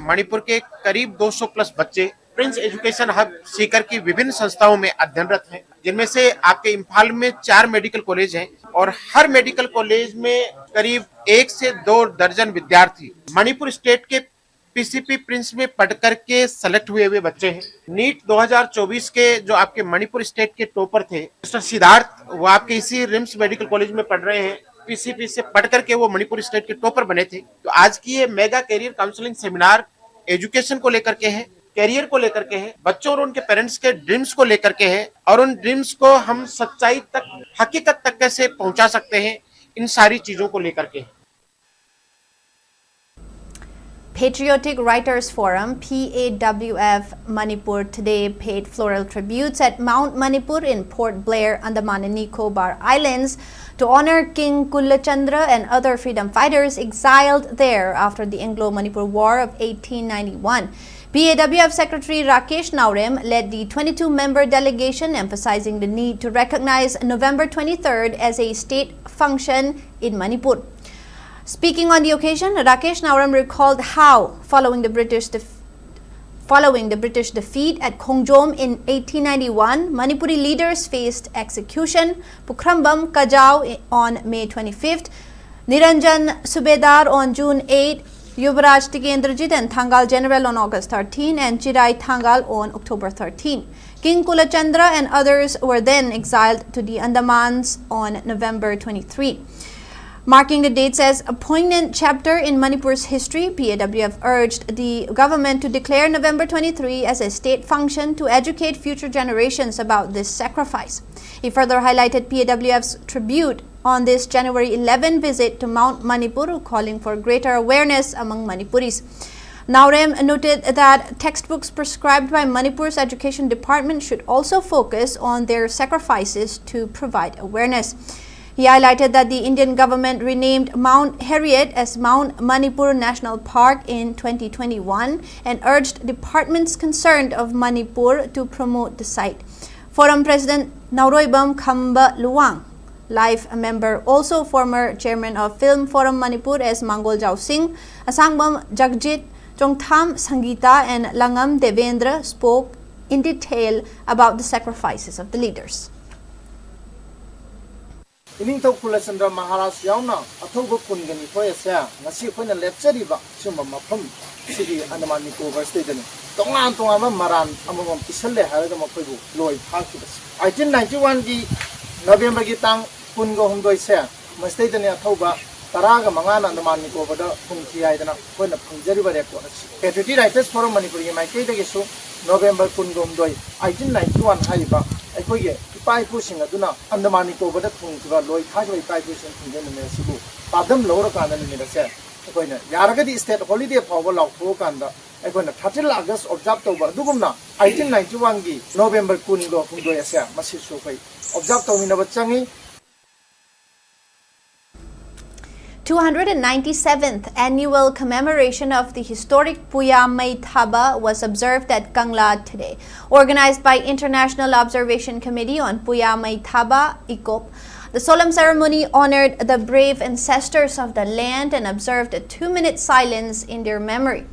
Manipur के करीब दो सौ plus बच्चे Prince education hub Sikar की विभिन्न संस्थाओं में अध्ययनरत हैं, जिनमें से आपके इम्फाल में चार मेडिकल कॉलेज हैं और हर मेडिकल कॉलेज में करीब एक से दो दर्जन विद्यार्थी मणिपुर स्टेट के पीसीपी प्रिंस में पढ़ करके सेलेक्ट हुए हुए बच्चे हैं। नीट दो हज़ार चौबीस के जो आपके मणिपुर स्टेट के टॉपर थे मिस्टर सिद्धार्थ, वो आपके इसी रिम्स मेडिकल कॉलेज में पढ़ रहे हैं। पीसीपी से पढ़ करके वो मणिपुर स्टेट के टॉपर बने थे। तो आज की ये mega career counselling seminar education को लेकर के है, करियर को लेकर के है, बच्चों और उनके पेरेंट्स के ड्रीम्स को लेकर के है और उन ड्रीम्स को हम सच्चाई तक, हकीकत तक कैसे पहुंचा सकते हैं, इन सारी चीजों को लेकर के है। Patriotic Writers Forum, P A W F, Manipur today paid floral tributes at Mount Manipur in Port Blair, Andaman and Nicobar Islands, to honor King Kulachandra and other freedom fighters exiled there after the Anglo-Manipur War of eighteen ninety-one. P A W F Secretary Rakesh Naorem led the twenty-two member delegation, emphasizing the need to recognize November twenty-third as a state function in Manipur. Speaking on the occasion, Rakesh Naorem recalled how, following the British def- following the British defeat at Khongjom in eighteen ninety-one, Manipuri leaders faced execution, Pukhrambam Kajao on May twenty-fifth, Niranjan Subedar on June eighth, Yuvraj Tikendrajit and Thangal General on August thirteen, and Chirai Thangal on October thirteen. King Kulachandra and others were then exiled to the Andamans on November twenty-three. Marking the dates as a poignant chapter in Manipur's history, P A W F urged the government to declare November twenty-three as a state function to educate future generations about this sacrifice. He further highlighted P A W F's tribute on this January eleven visit to Mount Manipur, calling for greater awareness among Manipuris. Naorem noted that textbooks prescribed by Manipur's education department should also focus on their sacrifices to provide awareness. He highlighted that the Indian government renamed Mount Harriet as Mount Manipur National Park in twenty twenty-one and urged departments concerned of Manipur to promote the site. Forum President Naoroibam Khamba Luwang, life member, also former chairman of Film Forum Manipur as Mangoljao Singh, Asangbam Jagjit, Chongtham Sangita, and Langam Devendra spoke in detail about the sacrifices of the leaders. ꯏꯅꯤꯡꯊꯧ ꯀꯨꯂꯆꯟꯗ꯭ꯔ Maharaj ꯌꯥꯎꯅ ꯑꯊꯧꯕ ꯀꯨꯟꯒ ꯅꯤꯊꯣꯏ ꯑꯁꯦ ꯉꯁꯤ ꯑꯩꯈꯣꯏꯅ ꯂꯦꯞꯆꯔꯤꯕ ꯁꯤꯒꯨꯝꯕ ꯃꯐꯝ ꯁꯤꯒꯤ ꯑꯟꯗꯃꯥꯟ ꯅꯤꯀꯣꯕꯔ ꯁꯤꯗꯩꯗꯅꯤ ꯇꯣꯉꯥꯟ ꯇꯣꯉꯥꯟꯕ ꯃꯔꯥꯟ ꯑꯃꯃꯝ ꯄꯤꯁꯜꯂꯦ ꯍꯥꯏꯔꯒ ꯃꯈꯣꯏꯕꯨ ꯂꯣꯏ ꯊꯥꯈꯤꯕꯁꯦ꯫ ꯑꯩꯠꯇꯤꯟ ꯅꯥꯏꯟꯇꯤ ꯋꯥꯟꯒꯤ ꯅꯕꯦꯝꯕꯔꯒꯤ ꯇꯥꯡ ꯀꯨꯟꯒ ꯍꯨꯝꯗꯣꯏꯁꯦ ꯃꯁꯤꯗꯩꯗꯅꯤ ꯑꯊꯧꯕ ꯇꯔꯥꯒ ꯃꯉꯥꯅ ꯑꯟꯗꯃꯥꯟ ꯅꯤꯀꯣꯕꯔꯗ ꯐꯨꯝꯈꯤ ꯍꯥꯏꯗꯅ ꯑꯩꯈꯣꯏꯅ ꯐꯪꯖꯔꯤꯕ ꯔꯦꯀꯣꯔꯠ ꯑꯁꯤ꯫ Patriotic Writers Forum ꯃꯅꯤꯄꯨꯔꯒꯤ ꯃꯥꯏꯀꯩꯗꯒꯤꯁꯨ ꯅꯣꯕꯦꯝꯕꯔ ꯀꯨꯟꯒ ꯍꯨꯝꯗꯣꯏ, ꯑꯩꯠꯇꯤꯟ ꯅꯥꯏꯟꯇꯤ ꯋꯥꯟ ꯍꯥꯏꯔꯤꯕ ꯑꯩꯈꯣꯏꯒꯤ ꯏꯄꯥ ꯏꯄꯨꯁꯤꯡ ꯑꯗꯨꯅ ꯑꯟꯗꯃꯥꯟ ꯅꯤꯀꯣꯕꯔꯗ ꯐꯨꯝꯈꯤꯕ, ꯂꯣꯏ ꯊꯥꯈꯤꯕ ꯏꯄꯥ ꯏꯄꯨꯁꯤꯡ ꯐꯨꯝꯈꯤꯕ ꯅꯨꯃꯤꯠ ꯑꯁꯤꯕꯨ ꯄꯥꯗꯝ ꯂꯧꯔꯀꯥꯟꯗ ꯅꯨꯃꯤꯠ ꯑꯁꯦ ꯑꯩꯈꯣꯏꯅ ꯌꯥꯔꯒꯗꯤ state holiday ꯐꯥꯎꯕ ꯂꯥꯎꯊꯣꯛꯑꯀꯥꯟꯗ ꯑꯩꯈꯣꯏꯅ thirteen August observe ꯇꯧꯕ ꯑꯗꯨꯒꯨꯝꯅ eighteen ninety one ꯒꯤ ꯅꯣꯕꯦꯝꯕꯔ ꯀꯨꯟꯒ ꯍꯨꯝꯗꯣꯏ ꯑꯁꯦ ꯃꯁꯤꯁꯨ ꯑꯩꯈꯣꯏ observe ꯇꯧꯃꯤꯟꯅꯕ ꯆꯪꯉꯤ꯫ Two hundred and ninety-seventh annual commemoration of the historic Puya Mei Thaba was observed at Kangla today. Organized by International Observation Committee on Puya Mei Thaba, ICOP, the solemn ceremony honored the brave ancestors of the land and observed a two-minute silence in their memory.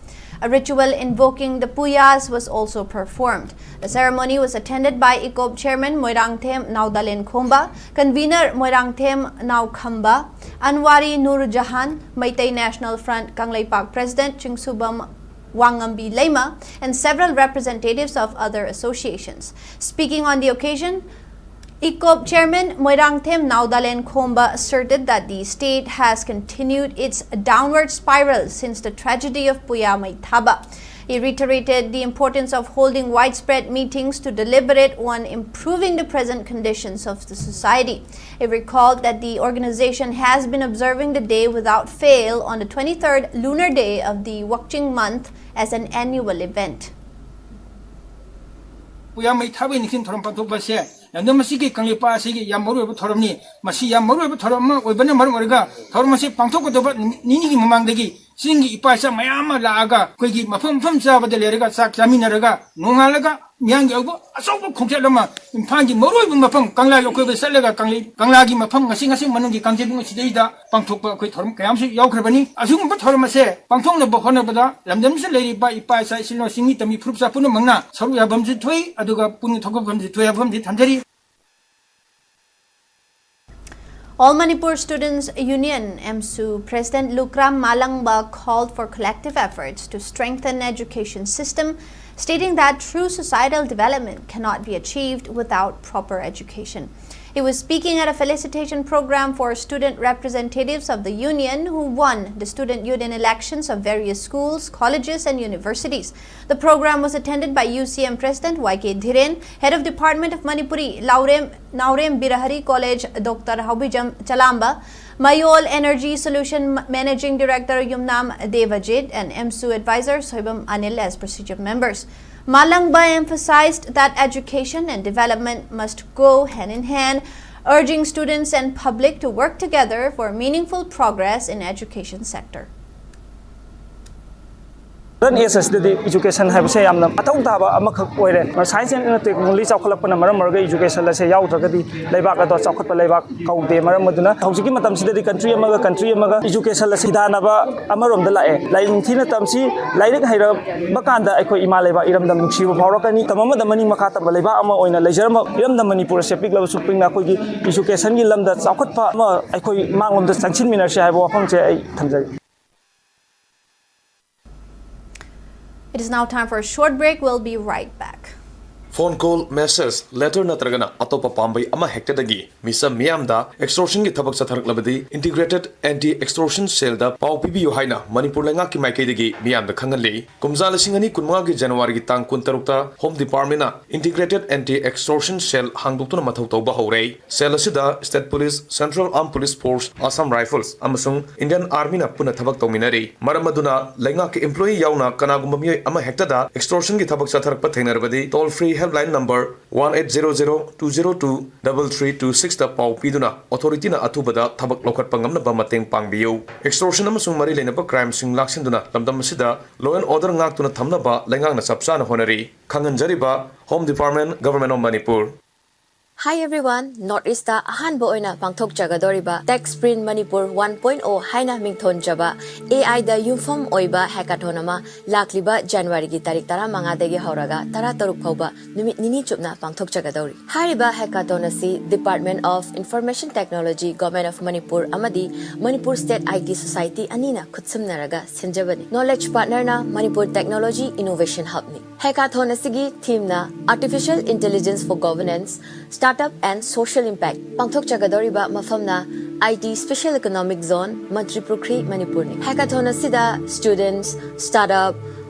A ritual invoking the Puyas was also performed. The ceremony was attended by ICOP Chairman Moirangthem Naodalen Khomba, Convener Moirangthem Naokhamba, Anwari Nur Jahan, Meitei National Front Kangleipak President Chingsubam Wangambi Lema, and several representatives of other associations. Speaking on the occasion, ICOP chairman Moirangthem Naodalen Khomba asserted that the state has continued its downward spiral since the tragedy of Puya Meithaba. He reiterated the importance of holding widespread meetings to deliberate on improving the present conditions of the society. He recalled that the organization has been observing the day without fail on the twenty-third lunar day of the Wakching month as an annual event. ꯄꯨꯌꯥ ꯃꯩ ꯊꯥꯕꯒꯤ ꯅꯤꯡꯁꯤꯡ ꯊꯧꯔꯝ ꯄꯥꯡꯊꯣꯛꯄ ꯑꯁꯦ ꯂꯝꯗꯝ ꯑꯁꯤꯒꯤ ꯀꯪꯂꯩꯄꯥꯛ ꯑꯁꯤꯒꯤ ꯌꯥꯝ ꯃꯔꯨꯑꯣꯏꯕ ꯊꯧꯔꯝꯅꯤ꯫ ꯃꯁꯤ ꯌꯥꯝ ꯃꯔꯨꯑꯣꯏꯕ ꯊꯧꯔꯝ ꯑꯃ ꯑꯣꯏꯕꯅ ꯃꯔꯝ ꯑꯣꯏꯔꯒ ꯊꯧꯔꯝ ꯑꯁꯤ ꯄꯥꯡꯊꯣꯛꯀꯗꯕ ꯅꯨꯃꯤꯠ ꯅꯤꯅꯤꯒꯤ ꯃꯃꯥꯡꯗꯒꯤ ꯆꯤꯡꯒꯤ ꯏꯄꯥ ꯏꯆꯥ ꯃꯌꯥꯝ ꯑꯃ ꯂꯥꯛꯑꯒ ꯑꯩꯈꯣꯏꯒꯤ ꯃꯐꯝ ꯃꯐꯝ ꯆꯥꯕꯗ ꯂꯩꯔꯒ ꯆꯥꯛ ꯆꯥꯃꯤꯟꯅꯔꯒ ꯅꯣꯡꯉꯥꯜꯂꯒ ꯃꯤꯌꯥꯝꯒꯤ ꯑꯣꯏꯕ ꯑꯆꯧꯕ ꯈꯣꯡꯆꯠ ꯑꯃ ꯏꯝꯐꯥꯜꯒꯤ ꯃꯔꯨꯑꯣꯏꯕ ꯃꯐꯝ ꯀꯪꯂꯥꯒꯤ ꯑꯀꯣꯏꯕꯗ ꯆꯠꯂꯒ ꯀꯪꯂꯩ-, ꯀꯪꯂꯥꯒꯤ ꯃꯐꯝ ꯉꯁꯤ ꯉꯁꯤ ꯃꯅꯨꯡꯒꯤ ꯀꯥꯡꯖꯩꯕꯨꯡ ꯑꯁꯤꯗꯩꯗ ꯄꯥꯡꯊꯣꯛꯄ ꯑꯩꯈꯣꯏ ꯊꯧꯔꯝ ꯀꯌꯥ ꯑꯃꯁꯨ ꯌꯥꯎꯈ꯭ꯔꯕꯅꯤ꯫ ꯑꯁꯤꯒꯨꯝꯕ ꯊꯧꯔꯝ ꯑꯁꯦ ꯄꯥꯡꯊꯣꯛꯅꯕ ꯍꯣꯠꯅꯕꯗ ꯂꯝꯗꯝꯁꯤꯗ ꯂꯩꯔꯤꯕ ꯏꯄꯥ ꯏꯆꯥ ꯏꯆꯤꯜ ꯏꯅꯥꯎ ꯆꯤꯡꯃꯤ ꯇꯝꯃꯤ ꯐꯨꯔꯨꯞ ꯆꯥ ꯄꯨꯝꯅꯃꯛꯅ ꯁꯔꯨꯛ ꯌꯥꯐꯝꯁꯨ ꯊꯣꯛꯏ, ꯑꯗꯨꯒ ꯄꯨꯛꯅꯤꯡ ꯊꯧꯒꯠꯐꯝꯁꯨ ꯊꯣꯛꯏ ꯍꯥꯏꯕ ꯑꯃꯗꯤ ꯊꯝꯖꯔꯤ꯫ All Manipur Students Union, AMSU, President Lukram Malangba called for collective efforts to strengthen education system, stating that true societal development cannot be achieved without proper education. He was speaking at a felicitation program for student representatives of the union who won the student union elections of various schools, colleges, and universities. The program was attended by U C M President Y K Dhiren, Head of Department of Manipuri, Laurem, Naorem Birahari College, Doctor Haubijam Chalamba, Mayol Energy Solution M-, Managing Director Yumnam Devajit, and AMSU Advisor Soibam Anil as procedure members. Malangba emphasized that education and development must go hand in hand, urging students and public to work together for meaningful progress in education sector. Modern age ꯑꯁꯤꯗꯗꯤ education ꯍꯥꯏꯕꯁꯦ ꯌꯥꯝꯅ ꯃꯊꯧ ꯇꯥꯕ ꯑꯃꯈꯛ ꯑꯣꯏꯔꯦ꯫ Science and technology ꯆꯥꯎꯈꯠꯂꯛꯄꯅ ꯃꯔꯝ ꯑꯣꯏꯔꯒ ꯏꯖꯨꯀꯦꯁꯟ ꯑꯁꯦ ꯌꯥꯎꯗ꯭ꯔꯒꯗꯤ ꯂꯩꯕꯥꯛ ꯑꯗꯣ ꯆꯥꯎꯈꯠꯄ ꯂꯩꯕꯥꯛ ꯀꯧꯗꯦ꯫ ꯃꯔꯝ ꯑꯗꯨꯅ ꯍꯧꯖꯤꯛꯀꯤ ꯃꯇꯝꯁꯤꯗꯗꯤ ꯀꯟꯇ꯭ꯔꯤ ꯑꯃꯒ ꯀꯟꯇ꯭ꯔꯤ ꯑꯃꯒ ꯏꯖꯨꯀꯦꯁꯟ ꯑꯁꯤ ꯈꯨꯗꯥꯟꯅꯕ ꯑꯃꯔꯣꯝꯗ ꯂꯥꯛꯑꯦ꯫ ꯂꯥꯏꯔꯤꯛ ꯅꯤꯡꯊꯤꯅ ꯇꯝꯁꯤ, ꯂꯥꯏꯔꯤꯛ ꯍꯩꯔꯕ ꯀꯥꯟꯗ ꯑꯩꯈꯣꯏ ꯏꯃꯥ ꯂꯩꯕꯥꯛ ꯏꯔꯝꯗꯝ ꯅꯨꯡꯁꯤꯕ ꯐꯥꯎꯔꯛꯀꯅꯤ꯫ ꯃꯇꯝ ꯑꯃꯗ ꯃꯅꯤꯡ ꯃꯈꯥ ꯇꯝꯕ ꯂꯩꯕꯥꯛ ꯑꯃ ꯑꯣꯏꯅ ꯂꯩꯖꯔꯝꯕ ꯏꯔꯝꯗꯝ ꯃꯅꯤꯄꯨꯔ ꯑꯁꯦ ꯄꯤꯛꯂꯕꯁꯨ ꯄꯤꯛꯅ ꯑꯩꯈꯣꯏꯒꯤ ꯏꯖꯨꯀꯦꯁꯟꯒꯤ ꯂꯝꯗ ꯆꯥꯎꯈꯠꯄ ꯑꯃ ꯑꯩꯈꯣꯏ ꯃꯥꯡꯂꯣꯝꯗ ꯆꯪꯁꯤꯟꯃꯤꯟꯅꯁꯤ ꯍꯥꯏꯕ ꯋꯥꯐꯝꯁꯦ ꯑꯩ ꯊꯝꯖꯒꯦ꯫ It is now time for a short break. We'll be right back. Phone call, message, letter ꯅꯠꯇ꯭ꯔꯒꯅ ꯑꯇꯣꯞꯄ ꯄꯥꯝꯕꯩ ꯑꯃ ꯍꯦꯛꯇꯗꯒꯤ ꯃꯤꯆꯝ ꯃꯤꯌꯥꯝꯗ extortionꯒꯤ ꯊꯕꯛ ꯆꯠꯊꯔꯛꯂꯕꯗꯤ Integrated Anti Extortion Cellꯗ ꯄꯥꯎ ꯄꯤꯕꯤꯌꯨ ꯍꯥꯏꯅ ꯃꯅꯤꯄꯨꯔ ꯂꯩꯉꯥꯛꯀꯤ ꯃꯥꯏꯀꯩꯗꯒꯤ ꯃꯤꯌꯥꯝꯗ ꯈꯪꯍꯜꯂꯤ꯫ ꯀꯨꯝꯖꯥ ꯂꯤꯁꯤꯡ ꯑꯅꯤ ꯀꯨꯟꯃꯉꯥꯒꯤ Januaryꯒꯤ ꯇꯥꯡ ꯀꯨꯟꯇꯔꯨꯛꯇ Home Departmentꯅ Integrated Anti Extortion Cell ꯍꯥꯡꯗꯣꯛꯇꯨꯅ ꯃꯊꯧ ꯇꯧꯕ ꯍꯧꯔꯦ꯫ Cell ꯑꯁꯤꯗ State Police, Central Armed Police Force, Assam Rifles ꯑꯃꯁꯨꯡ Indian Armyꯅ ꯄꯨꯟꯅ ꯊꯕꯛ ꯇꯧꯃꯤꯟꯅꯔꯤ꯫ ꯃꯔꯝ ꯑꯗꯨꯅ ꯂꯩꯉꯥꯛꯀꯤ employee ꯌꯥꯎꯅ ꯀꯅꯥꯒꯨꯝꯕ ꯃꯤꯑꯣꯏ ꯑꯃ ꯍꯦꯛꯇꯗ extortionꯒꯤ ꯊꯕꯛ ꯆꯠꯊꯔꯛꯄ ꯊꯦꯡꯅꯔꯕꯗꯤ toll free helpline number one eight zero zero two zero two double three two sixꯇ ꯄꯥꯎ ꯄꯤꯗꯨꯅ authorityꯅ ꯑꯊꯨꯕꯗ ꯊꯕꯛ ꯂꯧꯈꯠꯄ ꯉꯝꯅꯕ ꯃꯇꯦꯡ ꯄꯥꯡꯕꯤꯌꯨ꯫ Extortion ꯑꯃꯁꯨꯡ ꯃꯔꯤ ꯂꯩꯅꯕ crimeꯁꯤꯡ ꯂꯥꯛꯁꯤꯟꯗꯨꯅ ꯂꯝꯗꯝ ꯑꯁꯤꯗ law and order ꯉꯥꯛꯇꯨꯅ ꯊꯝꯅꯕ ꯂꯩꯉꯥꯛꯅ ꯆꯞ ꯆꯥꯅ ꯍꯣꯠꯅꯔꯤ꯫ ꯈꯪꯍꯟꯖꯔꯤꯕ, Home Department, Government of Manipur꯫ Hi everyone, North Eastꯇ ꯑꯍꯥꯟꯕ ꯑꯣꯏꯅ ꯄꯥꯡꯊꯣꯛꯆꯒꯗꯧꯔꯤꯕ Tech Sprint Manipur one point o ꯍꯥꯏꯅ ꯃꯤꯡꯊꯣꯟꯖꯕ AIꯗ ꯌꯨꯝꯐꯝ ꯑꯣꯏꯕ hackathon ꯑꯃ ꯂꯥꯛꯂꯤꯕ Januaryꯒꯤ ꯇꯥꯔꯤꯛ ꯇꯔꯥꯃꯉꯥꯗꯒꯤ ꯍꯧꯔꯒ ꯇꯔꯥꯇꯔꯨꯛ ꯐꯥꯎꯕ ꯅꯨꯃꯤꯠ ꯅꯤꯅꯤ ꯆꯨꯞꯅ ꯄꯥꯡꯊꯣꯛꯆꯒꯗꯧꯔꯤ꯫ ꯍꯥꯏꯔꯤꯕ hackathon ꯑꯁꯤ Department of Information Technology, Government of Manipur ꯑꯃꯗꯤ Manipur State IT Society ꯑꯅꯤꯅ ꯈꯨꯠꯁꯝꯅꯔꯒ ꯁꯤꯟꯖꯕꯅꯤ꯫ Knowledge partnerꯅ Manipur Technology Innovation Hubꯅꯤ꯫ Hackathon ꯑꯁꯤꯒꯤ themeꯅ Artificial Intelligence for Governance, Startup and Social Impact꯫ ꯄꯥꯡꯊꯣꯛꯆꯒꯗꯧꯔꯤꯕ ꯃꯐꯝꯅ IT Special Economic Zone, ꯃꯟꯇ꯭ꯔꯤ ꯄꯨꯈ꯭ꯔꯤ, ꯃꯅꯤꯄꯨꯔꯅꯤ꯫ Hackathon ꯑꯁꯤꯗ students, startup,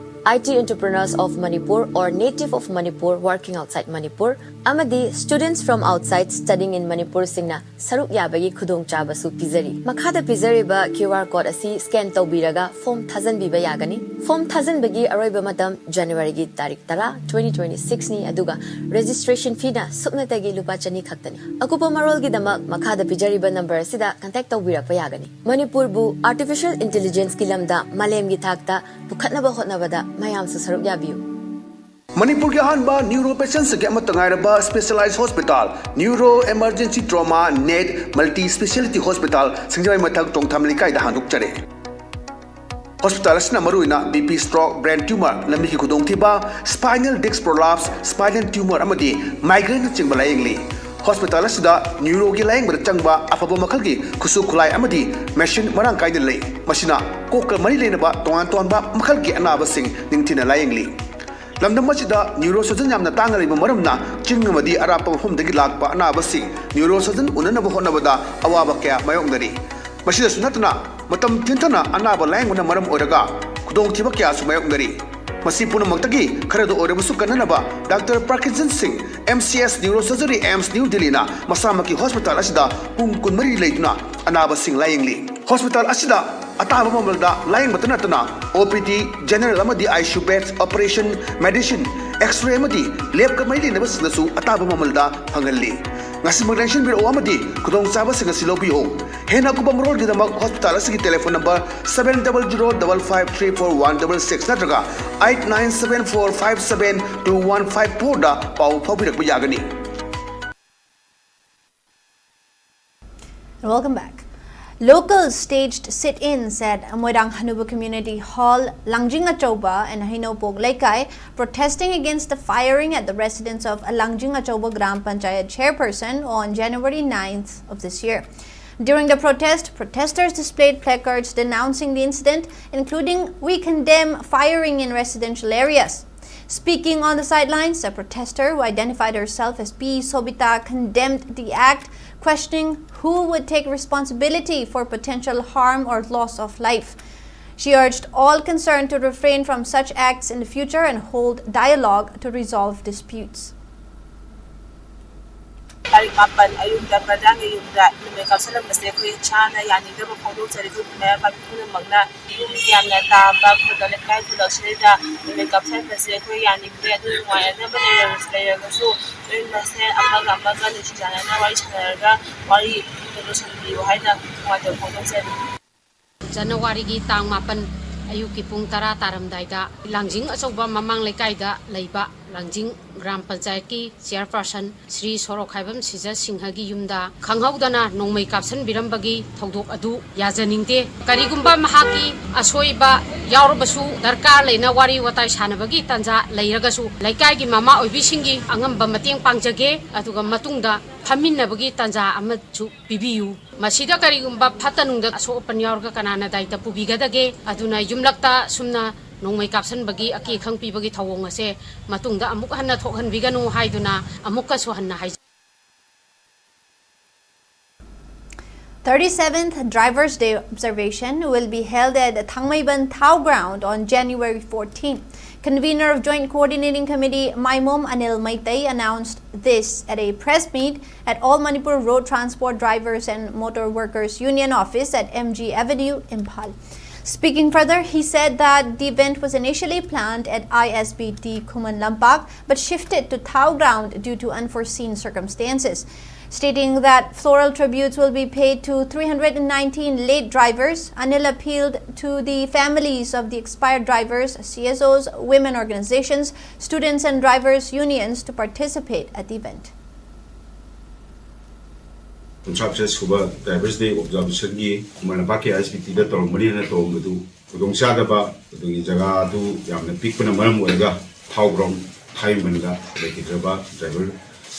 IT entrepreneurs of Manipur or native of Manipur working outside Manipur ꯑꯃꯗꯤ students from outside studying in Manipurꯁꯤꯡꯅ ꯁꯔꯨꯛ ꯌꯥꯕꯒꯤ ꯈꯨꯗꯣꯡꯆꯥꯕꯁꯨ ꯄꯤꯖꯔꯤ꯫ ꯃꯈꯥꯗ ꯄꯤꯖꯔꯤꯕ QR code ꯑꯁꯤ scan ꯇꯧꯕꯤꯔꯒ form ꯊꯥꯖꯟꯕꯤꯕ ꯌꯥꯒꯅꯤ꯫ Form ꯊꯥꯖꯟꯕꯒꯤ ꯑꯔꯣꯏꯕ ꯃꯇꯝ Januaryꯒꯤ ꯇꯥꯔꯤꯛ ꯇꯔꯥ, twenty twenty sixꯅꯤ, ꯑꯗꯨꯒ registration feeꯅ ꯁꯨꯞꯅꯇꯒꯤ ꯂꯨꯄꯥ ꯆꯅꯤ ꯈꯛꯇꯅꯤ꯫ ꯑꯀꯨꯞꯄ ꯃꯔꯣꯜꯒꯤꯗꯃꯛ ꯃꯈꯥꯗ ꯄꯤꯖꯔꯤꯕ number ꯑꯁꯤꯗ contact ꯇꯧꯕꯤꯔꯛꯄ ꯌꯥꯒꯅꯤ꯫ ꯃꯅꯤꯄꯨꯔꯕꯨ Artificial Intelligenceꯀꯤ ꯂꯝꯗ ꯃꯥꯂꯦꯝꯒꯤ ꯊꯥꯛꯇ ꯄꯨꯈꯠꯅꯕ ꯍꯣꯠꯅꯕꯗ ꯃꯌꯥꯝꯁꯨ ꯁꯔꯨꯛ ꯌꯥꯕꯤꯌꯨ꯫ ꯃꯅꯤꯄꯨꯔꯒꯤ ꯑꯍꯥꯟꯕ neuropatientsꯒꯤ ꯑꯃꯠꯇ ꯉꯥꯏꯔꯕ specialized hospital, Neuro Emergency Trauma Net Multi Speciality Hospital, ꯁꯤꯡꯖꯃꯩ ꯃꯊꯛ ꯆꯣꯡꯊꯥꯝ ꯂꯩꯀꯥꯏꯗ ꯍꯥꯡꯗꯣꯛꯆꯔꯦ꯫ Hospital ꯑꯁꯤꯅ ꯃꯔꯨꯑꯣꯏꯅ BP, stroke, brain tumor, ꯂꯝꯕꯤꯒꯤ ꯈꯨꯗꯣꯡꯊꯤꯕ, spinal disc prolapse, spinal tumor ꯑꯃꯗꯤ migraineꯅꯆꯤꯡꯕ ꯂꯥꯌꯦꯡꯂꯤ꯫ Hospital ꯑꯁꯤꯗ neuroꯒꯤ ꯂꯥꯌꯦꯡꯕꯗ ꯆꯪꯕ ꯑꯐꯕ ꯃꯈꯜꯒꯤ ꯈꯨꯠꯁꯨ ꯈꯨꯠꯂꯥꯏ ꯑꯃꯗꯤ machine ꯃꯔꯥꯡ ꯀꯥꯏꯅ ꯂꯩ꯫ ꯃꯁꯤꯅ ꯀꯣꯛꯀ ꯃꯔꯤ ꯂꯩꯅꯕ ꯇꯣꯉꯥꯟ ꯇꯣꯉꯥꯟꯕ ꯃꯈꯜꯒꯤ ꯑꯅꯥꯕꯁꯤꯡ ꯅꯤꯡꯊꯤꯅ ꯂꯥꯌꯦꯡꯂꯤ꯫ ꯂꯝꯗꯝ ꯑꯁꯤꯗ neurosurgeon ꯌꯥꯝꯅ ꯇꯥꯡꯅ ꯂꯩꯕ ꯃꯔꯝꯅ ꯆꯤꯡ ꯑꯃꯗꯤ ꯑꯔꯥꯞꯄ ꯃꯐꯝꯗꯒꯤ ꯂꯥꯛꯄ ꯑꯅꯥꯕꯁꯤꯡ neurosurgeon ꯎꯅꯅꯕ ꯍꯣꯠꯅꯕꯗ ꯑꯋꯥꯕ ꯀꯌꯥ ꯃꯥꯌꯣꯛꯅꯔꯤ꯫ ꯃꯁꯤꯗꯁꯨ ꯅꯠꯇꯅ, ꯃꯇꯝ ꯊꯦꯡꯊꯅ ꯑꯅꯥꯕ ꯂꯥꯌꯦꯡꯕꯅ ꯃꯔꯝ ꯑꯣꯏꯔꯒ ꯈꯨꯗꯣꯡꯊꯤꯕ ꯀꯌꯥꯁꯨ ꯃꯥꯌꯣꯛꯅꯔꯤ꯫ ꯃꯁꯤ ꯄꯨꯝꯅꯃꯛꯇꯒꯤ ꯈꯔꯗ ꯑꯣꯏꯔꯕꯁꯨ ꯀꯟꯅꯅꯕ Doctor Prakhyanjan Singh, M C S Neurosurgery, AIIMS New Delhi ꯅ ꯃꯁꯥꯃꯛꯀꯤ hospital ꯑꯁꯤꯗ ꯄꯨꯡ ꯀꯨꯟꯃꯔꯤ ꯂꯩꯗꯨꯅ ꯑꯅꯥꯕꯁꯤꯡ ꯂꯥꯌꯦꯡꯂꯤ꯫ Hospital ꯑꯁꯤꯗ ꯑꯇꯥꯕ ꯃꯃꯜꯗ ꯂꯥꯌꯦꯡꯕꯇ ꯅꯠꯇꯅ, O P D, general ꯑꯃꯗꯤ I C U beds, operation, medicine, X-ray ꯑꯃꯗꯤ lab ꯀ ꯃꯔꯤ ꯂꯩꯅꯕꯁꯤꯡꯗꯁꯨ ꯑꯇꯥꯕ ꯃꯃꯜꯗ ꯐꯪꯍꯜꯂꯤ꯫ ꯉꯁꯤꯃꯛ ꯂꯦꯡꯁꯤꯟꯕꯤꯔꯛꯎ ꯑꯃꯗꯤ ꯈꯨꯗꯣꯡꯆꯥꯕꯁꯤꯡ ꯑꯁꯤ ꯂꯧꯕꯤꯌꯨ꯫ ꯍꯦꯟꯅ ꯑꯀꯨꯞꯄ ꯃꯔꯣꯜꯒꯤꯗꯃꯛ hospital ꯑꯁꯤꯒꯤ telephone number seven double zero double five three four one double six ꯅꯠꯇ꯭ꯔꯒ eight nine seven four five seven two one five four ꯗ ꯄꯥꯎ ꯐꯥꯎꯕꯤꯔꯛꯄ ꯌꯥꯒꯅꯤ꯫ Welcome back. Locals staged sit-ins at Moirang Hanuba Community Hall, Langjing Achauba and Heinopok Leikai, protesting against the firing at the residence of Langjing Achauba Gram Panchayat chairperson on January ninth of this year. During the protest, protesters displayed placards denouncing the incident, including "We condemn firing in residential areas." Speaking on the sidelines, a protester who identified herself as P Sobita condemned the act, questioning who would take responsibility for potential harm or loss of life. She urged all concerned to refrain from such acts in the future and hold dialogue to resolve disputes. ꯇꯥꯔꯤꯛ ꯃꯥꯄꯟ ꯑꯌꯨꯛꯇ ꯄ꯭ꯔꯙꯥꯟꯒꯤ ꯌꯨꯝꯗ ꯅꯣꯡꯃꯩ ꯀꯥꯞꯁꯤꯜꯂꯝꯕꯁꯦ ꯑꯩꯈꯣꯏ ꯏꯁꯥꯅ ꯌꯥꯅꯤꯡꯗꯕ ꯐꯣꯡꯗꯣꯛꯆꯔꯤ꯫ ꯑꯩꯈꯣꯏ ꯃꯌꯥꯝ ꯄꯨꯝꯅꯃꯛꯅ ꯌꯨꯝ ꯌꯥꯝꯅ ꯇꯥꯕ ꯈꯨꯜ ꯂꯩꯀꯥꯏ ꯈꯨꯜꯂꯛꯁꯤꯗꯩꯗ ꯅꯣꯡꯃꯩ ꯀꯥꯞꯁꯤꯟꯕꯁꯦ ꯑꯩꯈꯣꯏ ꯌꯥꯅꯤꯡꯗꯦ꯫ ꯑꯗꯨ ꯅꯨꯡꯉꯥꯏꯅꯗꯕ ꯂꯩꯔꯁꯨ ꯃꯌꯨꯝ ꯃꯁꯦꯟ ꯑꯃꯒ ꯑꯃꯒ ꯅꯨꯡꯁꯤ ꯆꯥꯟꯅꯅ ꯋꯥꯔꯤ ꯁꯥꯟꯅꯔꯒ ꯋꯥꯔꯤ ꯂꯣꯏꯁꯤꯟꯕꯤꯌꯨ ꯍꯥꯏꯅ ꯅꯨꯡꯉꯥꯏꯇꯕ ꯐꯣꯡꯗꯣꯛꯆꯔꯤ꯫ ꯖꯅꯋꯥꯔꯤꯒꯤ ꯇꯥꯡ ꯃꯥꯄꯟ ꯑꯌꯨꯛꯀꯤ ꯄꯨꯡ ꯇꯔꯥ ꯇꯥꯔꯝꯗꯥꯏꯗ ꯂꯥꯡꯖꯤꯡ ꯑꯆꯧꯕ ꯃꯃꯥꯡ ꯂꯩꯀꯥꯏꯗ ꯂꯩꯕ ꯂꯥꯡꯖꯤꯡ ꯒ꯭ꯔꯥꯝ ꯄꯟꯆꯥꯌꯠꯀꯤ ꯆꯤꯌꯔꯄꯥꯔꯁꯟ ꯁ꯭ꯔꯤ ꯁꯣꯔꯣꯛꯈꯥꯏꯕꯝ ꯁꯤꯖ ꯁꯤꯡꯍꯒꯤ ꯌꯨꯝꯗ ꯈꯪꯍꯧꯗꯅ ꯅꯣꯡꯃꯩ ꯀꯥꯞꯁꯤꯟꯕꯤꯔꯝꯕꯒꯤ ꯊꯧꯗꯣꯛ ꯑꯗꯨ ꯌꯥꯖꯅꯤꯡꯗꯦ꯫ ꯀꯔꯤꯒꯨꯝꯕ ꯃꯍꯥꯛꯀꯤ ꯑꯁꯣꯏꯕ ꯌꯥꯎꯔꯕꯁꯨ ꯗꯔꯀꯥꯔ ꯂꯩꯅ ꯋꯥꯔꯤ ꯋꯥꯇꯥꯏ ꯁꯥꯟꯅꯕꯒꯤ ꯇꯥꯟꯖꯥ ꯂꯩꯔꯒꯁꯨ ꯂꯩꯀꯥꯏꯒꯤ ꯃꯃꯥ ꯑꯣꯏꯕꯤꯁꯤꯡꯒꯤ ꯑꯉꯝꯕ ꯃꯇꯦꯡ ꯄꯥꯡꯖꯒꯦ꯫ ꯑꯗꯨꯒ ꯃꯇꯨꯡꯗ ꯐꯝꯃꯤꯟꯅꯕꯒꯤ ꯇꯥꯟꯖꯥ ꯑꯃꯁꯨ ꯄꯤꯕꯤꯌꯨ꯫ ꯃꯁꯤꯗ ꯀꯔꯤꯒꯨꯝꯕ ꯐꯠꯇ ꯅꯨꯡꯗ ꯑꯁꯣꯛ ꯑꯄꯟ ꯌꯥꯎꯔꯒ ꯀꯅꯥꯅ ꯗꯥꯏꯇ ꯄꯨꯕꯤꯒꯗꯒꯦ? ꯑꯗꯨꯅ ꯌꯨꯝꯂꯛꯇ ꯁꯨꯝꯅ ꯅꯣꯡꯃꯩ ꯀꯥꯞꯁꯤꯟꯕꯒꯤ ꯑꯀꯤ ꯑꯈꯪ ꯄꯤꯕꯒꯤ ꯊꯧꯑꯣꯡ ꯑꯁꯦ ꯃꯇꯨꯡꯗ ꯑꯃꯨꯛ ꯍꯟꯅ ꯊꯣꯛꯍꯟꯕꯤꯒꯅꯨ ꯍꯥꯏꯗꯨꯅ ꯑꯃꯨꯛꯀꯁꯨ ꯍꯟꯅ ꯍꯥꯏꯖꯔꯤ꯫ Thirty-seventh Drivers' Day observation will be held at Thangmeiban Thao Ground on January fourteenth. Convener of Joint Coordinating Committee Maimom Anil Meitei announced this at a press meet at All Manipur Road Transport Drivers and Motor Workers Union office at M G Avenue, Imphal. Speaking further, he said that the event was initially planned at I S B T Khuman Lampak but shifted to Thao Ground due to unforeseen circumstances. Stating that floral tributes will be paid to three hundred and nineteen late drivers, Anil appealed to the families of the expired drivers, C S Os, women organizations, students and drivers unions to participate at the event. ꯀꯨꯟꯊ꯭ꯔꯥ ꯇꯔꯦꯠ ꯁꯨꯕ Drivers' Day observationꯒꯤ Khuman ꯂꯝꯄꯥꯛꯀꯤ I S B Tꯗ ꯇꯧꯔꯝꯒꯅꯤ ꯍꯥꯏꯅ ꯇꯧꯔꯝꯕꯗꯨ ꯈꯨꯗꯣꯡꯆꯥꯗꯕ ꯑꯗꯨꯒꯤ ꯖꯒꯥ ꯑꯗꯨ ꯌꯥꯝꯅ ꯄꯤꯛꯄꯅ ꯃꯔꯝ ꯑꯣꯏꯔꯒ ꯊꯥꯎ ꯒ꯭ꯔꯥꯎꯟ ꯊꯥꯏꯃꯟꯗ ꯂꯩꯈꯤꯗ꯭ꯔꯕ ꯗ꯭ꯔꯥꯏꯚꯔ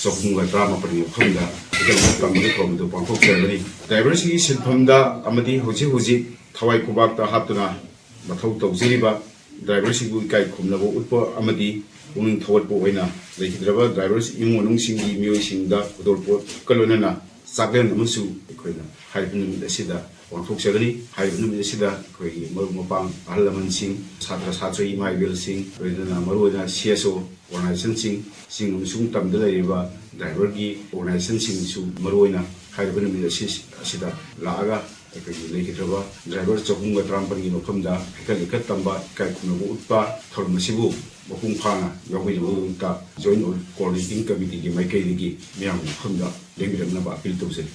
ꯆꯍꯨꯝꯒ ꯇꯔꯥꯃꯥꯄꯜꯒꯤ ꯃꯐꯝꯗ ꯍꯟꯗꯛ ꯇꯝꯕꯒꯤ ꯊꯧꯔꯝ ꯑꯗꯨ ꯄꯥꯡꯊꯣꯛꯆꯒꯅꯤ꯫ ꯗ꯭ꯔꯥꯏꯚꯔꯁꯤꯡꯒꯤ ꯁꯤꯟꯐꯝꯗ ꯑꯃꯗꯤ ꯍꯧꯖꯤꯛ ꯍꯧꯖꯤꯛ ꯊꯋꯥꯏ ꯈꯨꯕꯥꯛꯇ ꯍꯥꯞꯇꯨꯅ ꯃꯊꯧ ꯇꯧꯖꯔꯤꯕ ꯗ꯭ꯔꯥꯏꯚꯔꯁꯤꯡꯕꯨ ꯏꯀꯥꯏ ꯈꯨꯝꯅꯕ ꯎꯠꯄ ꯑꯃꯗꯤ ꯄꯨꯛꯅꯤꯡ ꯊꯧꯒꯠꯄ ꯑꯣꯏꯅ ꯂꯩꯈꯤꯗ꯭ꯔꯕ ꯗ꯭ꯔꯥꯏꯚꯔꯁ ꯏꯃꯨꯡ ꯃꯅꯨꯡꯁꯤꯡꯒꯤ ꯃꯤꯑꯣꯏꯁꯤꯡꯗ ꯈꯨꯗꯣꯜꯄꯣꯠꯀ ꯂꯣꯏꯅꯅ ꯆꯥꯛꯂꯦꯟ ꯑꯃꯁꯨ ꯑꯩꯈꯣꯏꯅ ꯍꯥꯏꯔꯤꯕ ꯅꯨꯃꯤꯠ ꯑꯁꯤꯗ ꯄꯥꯡꯊꯣꯛꯆꯒꯅꯤ꯫ ꯍꯥꯏꯔꯤꯕ ꯅꯨꯃꯤꯠ ꯑꯁꯤꯗ ꯑꯩꯈꯣꯏꯒꯤ ꯃꯔꯨꯞ ꯃꯄꯥꯡ, ꯑꯍꯜ ꯂꯃꯟꯁꯤꯡ, ꯁꯥꯇ꯭ꯔ ꯁꯥꯇ꯭ꯔꯤ ꯏꯃꯥ ꯏꯕꯦꯜꯁꯤꯡ, ꯂꯣꯏꯅꯅ ꯃꯔꯨꯑꯣꯏꯅ C S O organizationꯁꯤꯡ, ꯆꯤꯡ ꯑꯃꯁꯨꯡ ꯇꯝꯗ ꯂꯩꯔꯤꯕ ꯗ꯭ꯔꯥꯏꯚꯔꯒꯤ organizationꯁꯤꯡꯁꯨ ꯃꯔꯨꯑꯣꯏꯅ ꯍꯥꯏꯔꯤꯕ ꯅꯨꯃꯤꯠ ꯑꯁꯤ, ꯑꯁꯤꯗ ꯂꯥꯛꯑꯒ ꯑꯩꯈꯣꯏꯒꯤ ꯂꯩꯈꯤꯗ꯭ꯔꯕ ꯗ꯭ꯔꯥꯏꯚꯔ ꯆꯍꯨꯝꯒ ꯇꯔꯥꯃꯥꯄꯜꯒꯤ ꯃꯐꯝꯗ ꯍꯩꯀꯠ ꯂꯩꯀꯠ ꯇꯝꯕ, ꯏꯀꯥꯏ ꯈꯨꯝꯅꯕ ꯎꯠꯄ ꯊꯧꯔꯝ ꯑꯁꯤꯕꯨ ꯃꯄꯨꯡ ꯐꯥꯅ ꯌꯥꯎꯕꯤꯅꯕꯒꯤꯗꯃꯛꯇ Joint Coordinating Committeeꯒꯤ ꯃꯥꯏꯀꯩꯗꯒꯤ ꯃꯤꯌꯥꯝꯒꯤ ꯃꯐꯝꯗ ꯂꯦꯡꯕꯤꯔꯛꯅꯕ appeal ꯇꯧꯖꯔꯤ꯫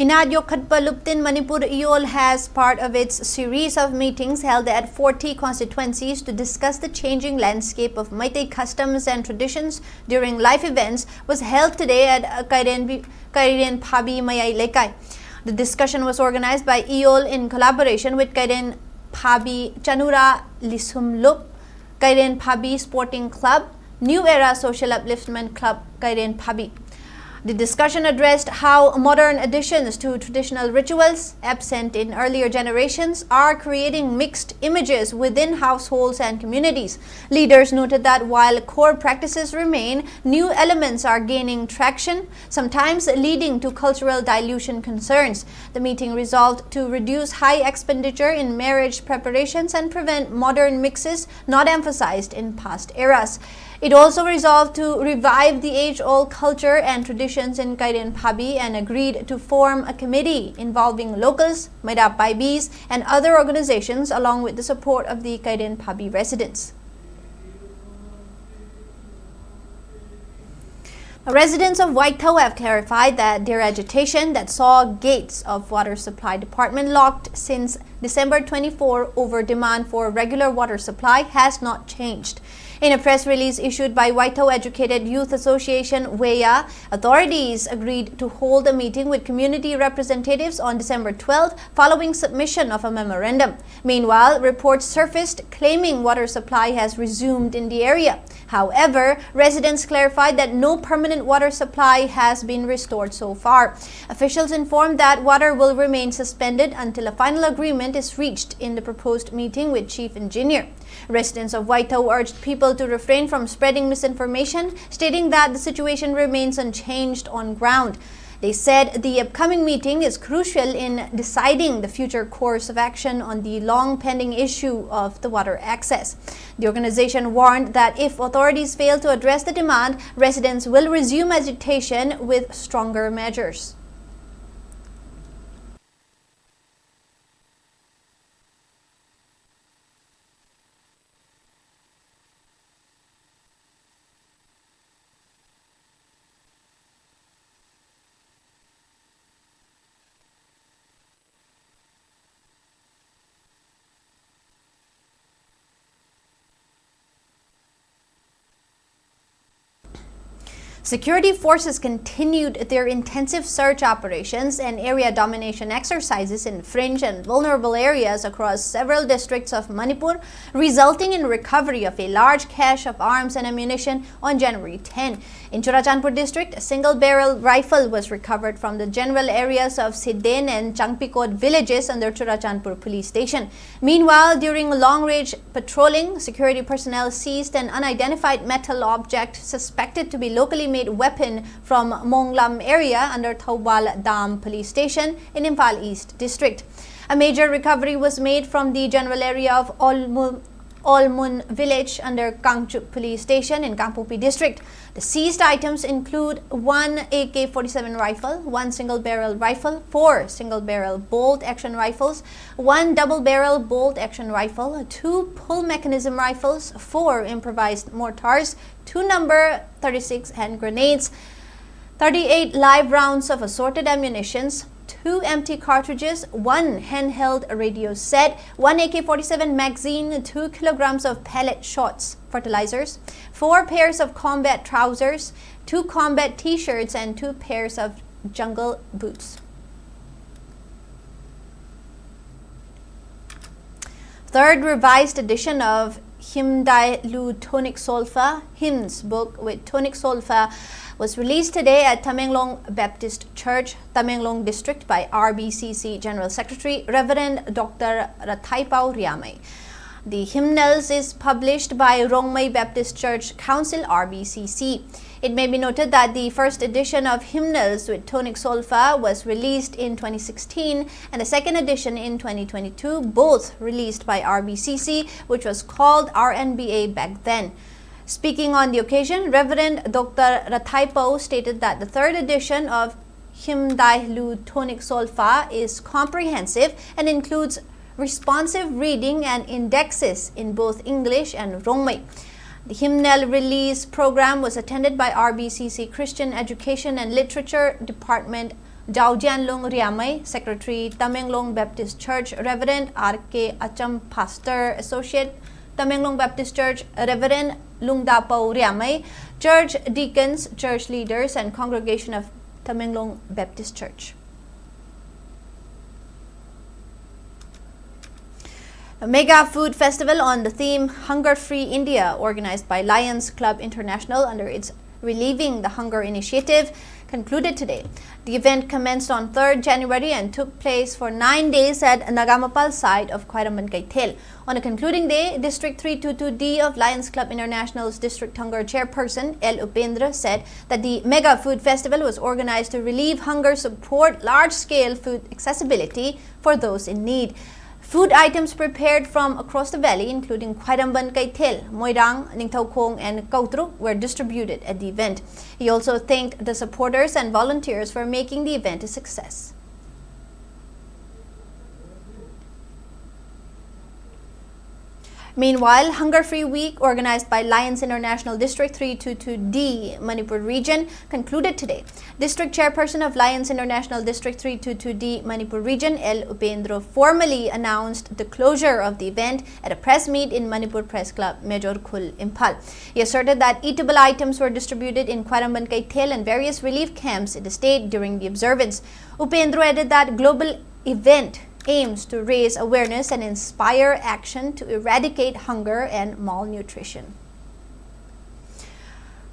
Inat Yokhatpa Luptin Manipur Iyol has part of its series of meetings held at forty constituencies to discuss the changing landscape of Meitei customs and traditions during life events was held today at uh, Kairen, Kairen Phabi Mayai Lekai. The discussion was organized by Iyol in collaboration with Kairen Phabi Chanura Lisumlup, Kairen Phabi Sporting Club, New Era Social Upliftment Club, Kairen Phabi. The discussion addressed how modern additions to traditional rituals, absent in earlier generations, are creating mixed images within households and communities. Leaders noted that while core practices remain, new elements are gaining traction, sometimes leading to cultural dilution concerns. The meeting resolved to reduce high expenditure in marriage preparations and prevent modern mixes not emphasized in past eras. It also resolved to revive the age-old culture and traditions in Kairen Phabi and agreed to form a committee involving locals, Mairap Paibis, and other organizations, along with the support of the Kairen Phabi residents. Now, residents of Waithau have clarified that their agitation that saw gates of water supply department locked since December twenty-four over demand for regular water supply has not changed. In a press release issued by Waithau Educated Youth Association, WEYA, authorities agreed to hold a meeting with community representatives on December twelfth following submission of a memorandum. Meanwhile, reports surfaced claiming water supply has resumed in the area. However, residents clarified that no permanent water supply has been restored so far. Officials informed that water will remain suspended until a final agreement is reached in the proposed meeting with Chief Engineer. Residents of Waithau urged people to refrain from spreading misinformation, stating that the situation remains unchanged on ground. They said the upcoming meeting is crucial in deciding the future course of action on the long pending issue of the water access. The organization warned that if authorities fail to address the demand, residents will resume agitation with stronger measures. Security forces continued their intensive search operations and area domination exercises in fringe and vulnerable areas across several districts of Manipur, resulting in recovery of a large cache of arms and ammunition on January ten. In Churachandpur district, a single-barrel rifle was recovered from the general areas of Sidden and Changpikot villages under Churachandpur police station. Meanwhile, during long-range patrolling, security personnel seized an unidentified metal object suspected to be locally made weapon from Monglam area under Thoubal Dam police station in Imphal East district. A major recovery was made from the general area of Olmun, Olmun village under Kangchup police station in Kangpokpi district. The seized items include one A K forty-seven rifle, one single-barrel rifle, four single-barrel bolt-action rifles, one double-barrel bolt-action rifle, two pull mechanism rifles, four improvised mortars, two number thirty-six hand grenades, thirty-eight live rounds of assorted ammunitions, two empty cartridges, one handheld radio set, one A K forty-seven magazine, two kilograms of pellet shots, fertilizers, four pairs of combat trousers, two combat t-shirts, and two pairs of jungle boots. Third revised edition of Hymdaihlu Tonic Solfa, Hymns book with tonic solfa, was released today at Tamenglong Baptist Church, Tamenglong District by R B C C General Secretary Reverend Doctor Rathaipao Riamei. The hymnals is published by Rongmei Baptist Church Council, R B C C. It may be noted that the first edition of Hymnals with Tonic Solfa was released in twenty sixteen and the second edition in twenty twenty-two, both released by R B C C, which was called R N B A back then. Speaking on the occasion, Reverend Doctor Rathaipao stated that the third edition of Hymdaihlu Tonic Solfa is comprehensive and includes responsive reading and indexes in both English and Rongmei. The hymnal release program was attended by R B C C Christian Education and Literature Department Jao Jianlung Riamei, Secretary, Tamenglong Baptist Church, Reverend R K Acham, Pastor, Associate, Tamenglong Baptist Church, Reverend Lungdapau Riamei, church deacons, church leaders, and congregation of Tamenglong Baptist Church. A mega food festival on the theme Hunger Free India, organized by Lions Club International under its Relieving the Hunger initiative, concluded today. The event commenced on third January and took place for nine days at Nagamapal side of Khwairamband Keithel. On a concluding day, District three two two D of Lions Club International's District Hunger Chairperson L Upendra said that the mega food festival was organized to relieve hunger, support large-scale food accessibility for those in need. Food items prepared from across the valley, including Khwairamband Keithel, Moirang, Ningthoukhong, and Kautruk, were distributed at the event. He also thanked the supporters and volunteers for making the event a success. Meanwhile, Hunger Free Week, organized by Lions International District three two two D Manipur Region, concluded today. District Chairperson of Lions International District three two two D Manipur Region, L Upendra, formally announced the closure of the event at a press meet in Manipur Press Club, Major Khul, Imphal. He asserted that eatable items were distributed in Khwairamband Keithel and various relief camps in the state during the observance. Upendra added that global event aims to raise awareness and inspire action to eradicate hunger and malnutrition.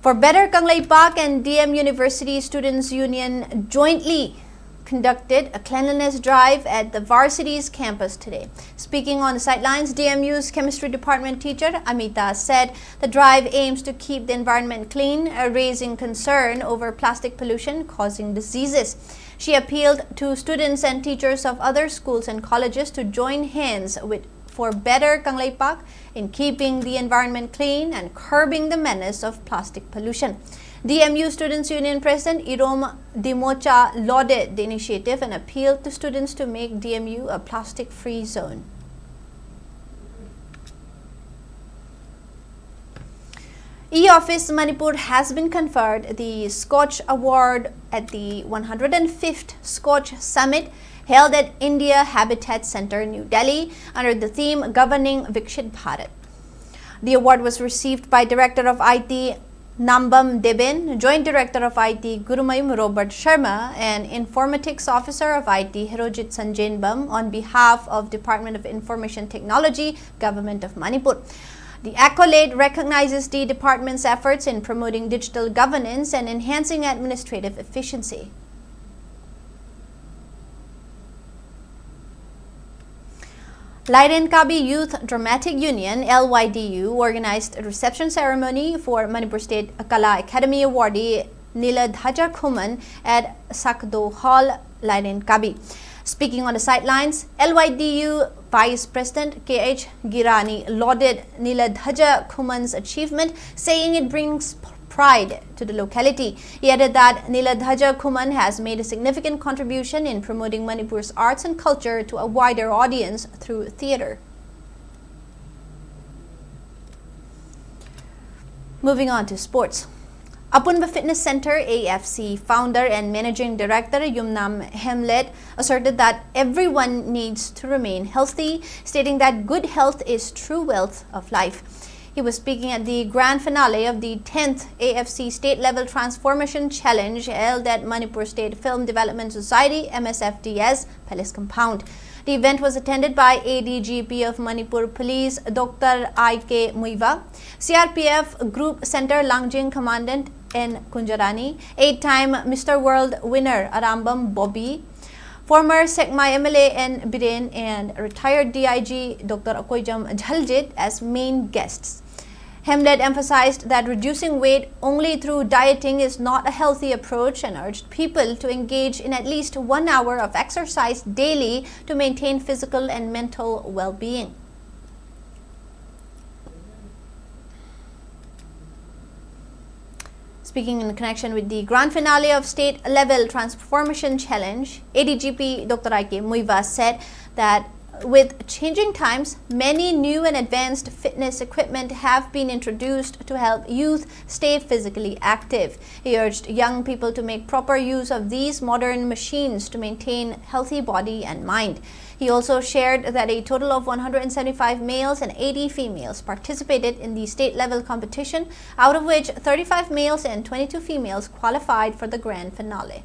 For Better Kangleipak and D M University Students Union jointly conducted a cleanliness drive at the varsity's campus today. Speaking on the sidelines, D M U's chemistry department teacher Amita said the drive aims to keep the environment clean, uh, raising concern over plastic pollution causing diseases. She appealed to students and teachers of other schools and colleges to join hands with for Better Kangleipak in keeping the environment clean and curbing the menace of plastic pollution. D M U Students Union President Irom Dimocha lauded the initiative and appealed to students to make D M U a plastic-free zone. E-Office Manipur has been conferred the Scotch Award at the one hundred fifth Scotch Summit held at India Habitat Centre, New Delhi, under the theme Governing Viksit Bharat. The award was received by Director of I T Nambam Deben, Joint Director of I T Gurumayum Robert Sharma, and Informatics Officer of I T Herojit Sanjenbam on behalf of Department of Information Technology, Government of Manipur. The accolade recognizes the department's efforts in promoting digital governance and enhancing administrative efficiency. Lairen Kabi Youth Dramatic Union, L Y D U, organized a reception ceremony for Manipur State Kala Academy awardee Nila Dhaja Khuman at Sakdo Hall, Lairen Kabi. Speaking on the sidelines, L Y D U Vice President K H Girani lauded Nila Dhaja Khuman's achievement, saying it brings pride to the locality. He added that Nila Dhaja Khuman has made a significant contribution in promoting Manipur's arts and culture to a wider audience through theatre. Moving on to sports. Apunba Fitness Center, A F C, founder and managing director Yumnam Hemlet asserted that everyone needs to remain healthy, stating that good health is true wealth of life. He was speaking at the grand finale of the tenth A F C State Level Transformation Challenge held at Manipur State Film Development Society, M S F D S, Palace Compound. The event was attended by A D G P of Manipur Police, Doctor I K Muivah, C R P F Group Center Langjing Commandant N Kunjarani, eight-time Mister World winner Arambam Bobby, former Sekmai M L A N Biren, and retired D I G Doctor Akoijam Jhaljit as main guests. Hemlet emphasized that reducing weight only through dieting is not a healthy approach and urged people to engage in at least one hour of exercise daily to maintain physical and mental well-being. Speaking in connection with the grand finale of State Level Transformation Challenge, A D G P Doctor I K Muivah said that With changing times, many new and advanced fitness equipment have been introduced to help youth stay physically active. He urged young people to make proper use of these modern machines to maintain healthy body and mind. He also shared that a total of one hundred seventy-five males and eighty females participated in the state-level competition, out of which thirty-five males and twenty-two females qualified for the grand finale.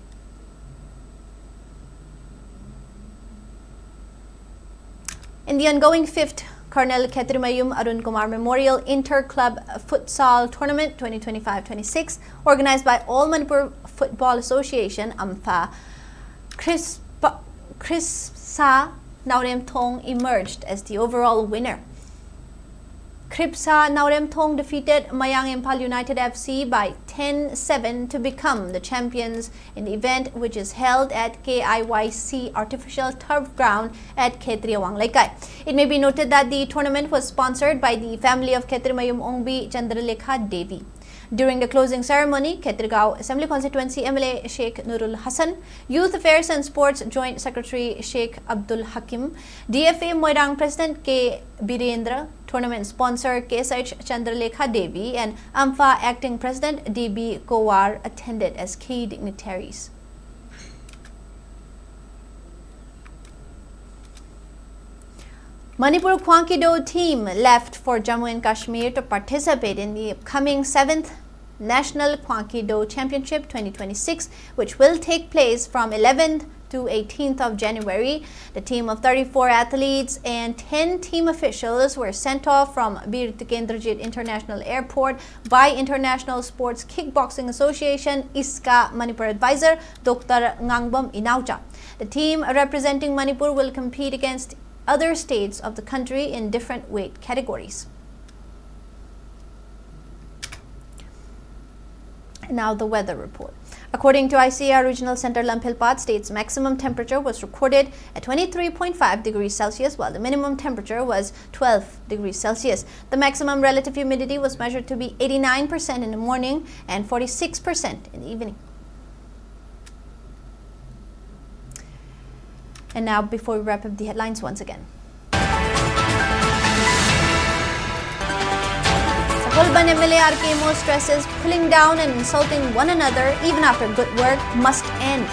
In the ongoing fifth Colonel Khetrimayum Arun Kumar Memorial Inter-Club Futsal Tournament twenty twenty-five twenty-six, organized by All Manipur Football Association, AMFA, Krispa-, Kripsa Naoremthong emerged as the overall winner. Kripsa Naoremthong defeated Mayang Imphal United F C by ten seven to become the champions in the event, which is held at K I Y C Artificial Turf Ground at Khetriawang Leikai. It may be noted that the tournament was sponsored by the family of Khetrimayum Ongbi Chandralekha Devi. During the closing ceremony, Khetrigao Assembly Constituency M L A Sheikh Nurul Hassan, Youth Affairs and Sports Joint Secretary Sheikh Abdul Hakim, D F A Moirang President K Birendra, tournament sponsor K S H Chandralekha Devi, and AMFA Acting President D B Kowar attended as key dignitaries. Manipur Khwangki Do team left for Jammu and Kashmir to participate in the upcoming seventh National Khwangki Do Championship twenty twenty-six, which will take place from eleventh to eighteenth of January. The team of thirty-four athletes and ten team officials were sent off from Bir Tikendrajit International Airport by International Sports Kickboxing Association, ISKA, Manipur advisor Doctor Ngangbam Inaocha. The team representing Manipur will compete against other states of the country in different weight categories. Now the weather report. According to I C A R Regional Center Lamphel Path, state's maximum temperature was recorded at twenty-three point five degrees Celsius, while the minimum temperature was twelve degrees Celsius. The maximum relative humidity was measured to be eighty-nine percent in the morning and forty-six percent in the evening. And now, before we wrap up the headlines once again. Sapulban M L A R K Mo stresses pulling down and insulting one another even after good work must end.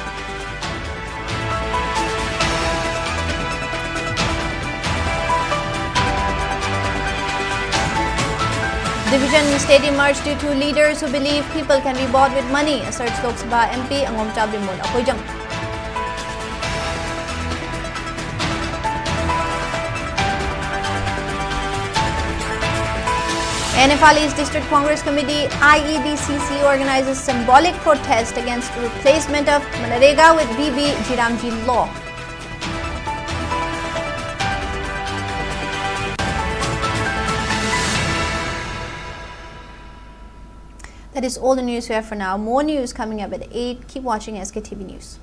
Division state emerged due to leaders who believe people can be bought with money, asserts Lok Sabha M P Angomchab Bimol Apoijang. N F L East District Congress Committee, I E D C C, organizes symbolic protest against replacement of MGNREGA with B B G Ramji law. That is all the news we have for now. More news coming up at eight. Keep watching S K T V News.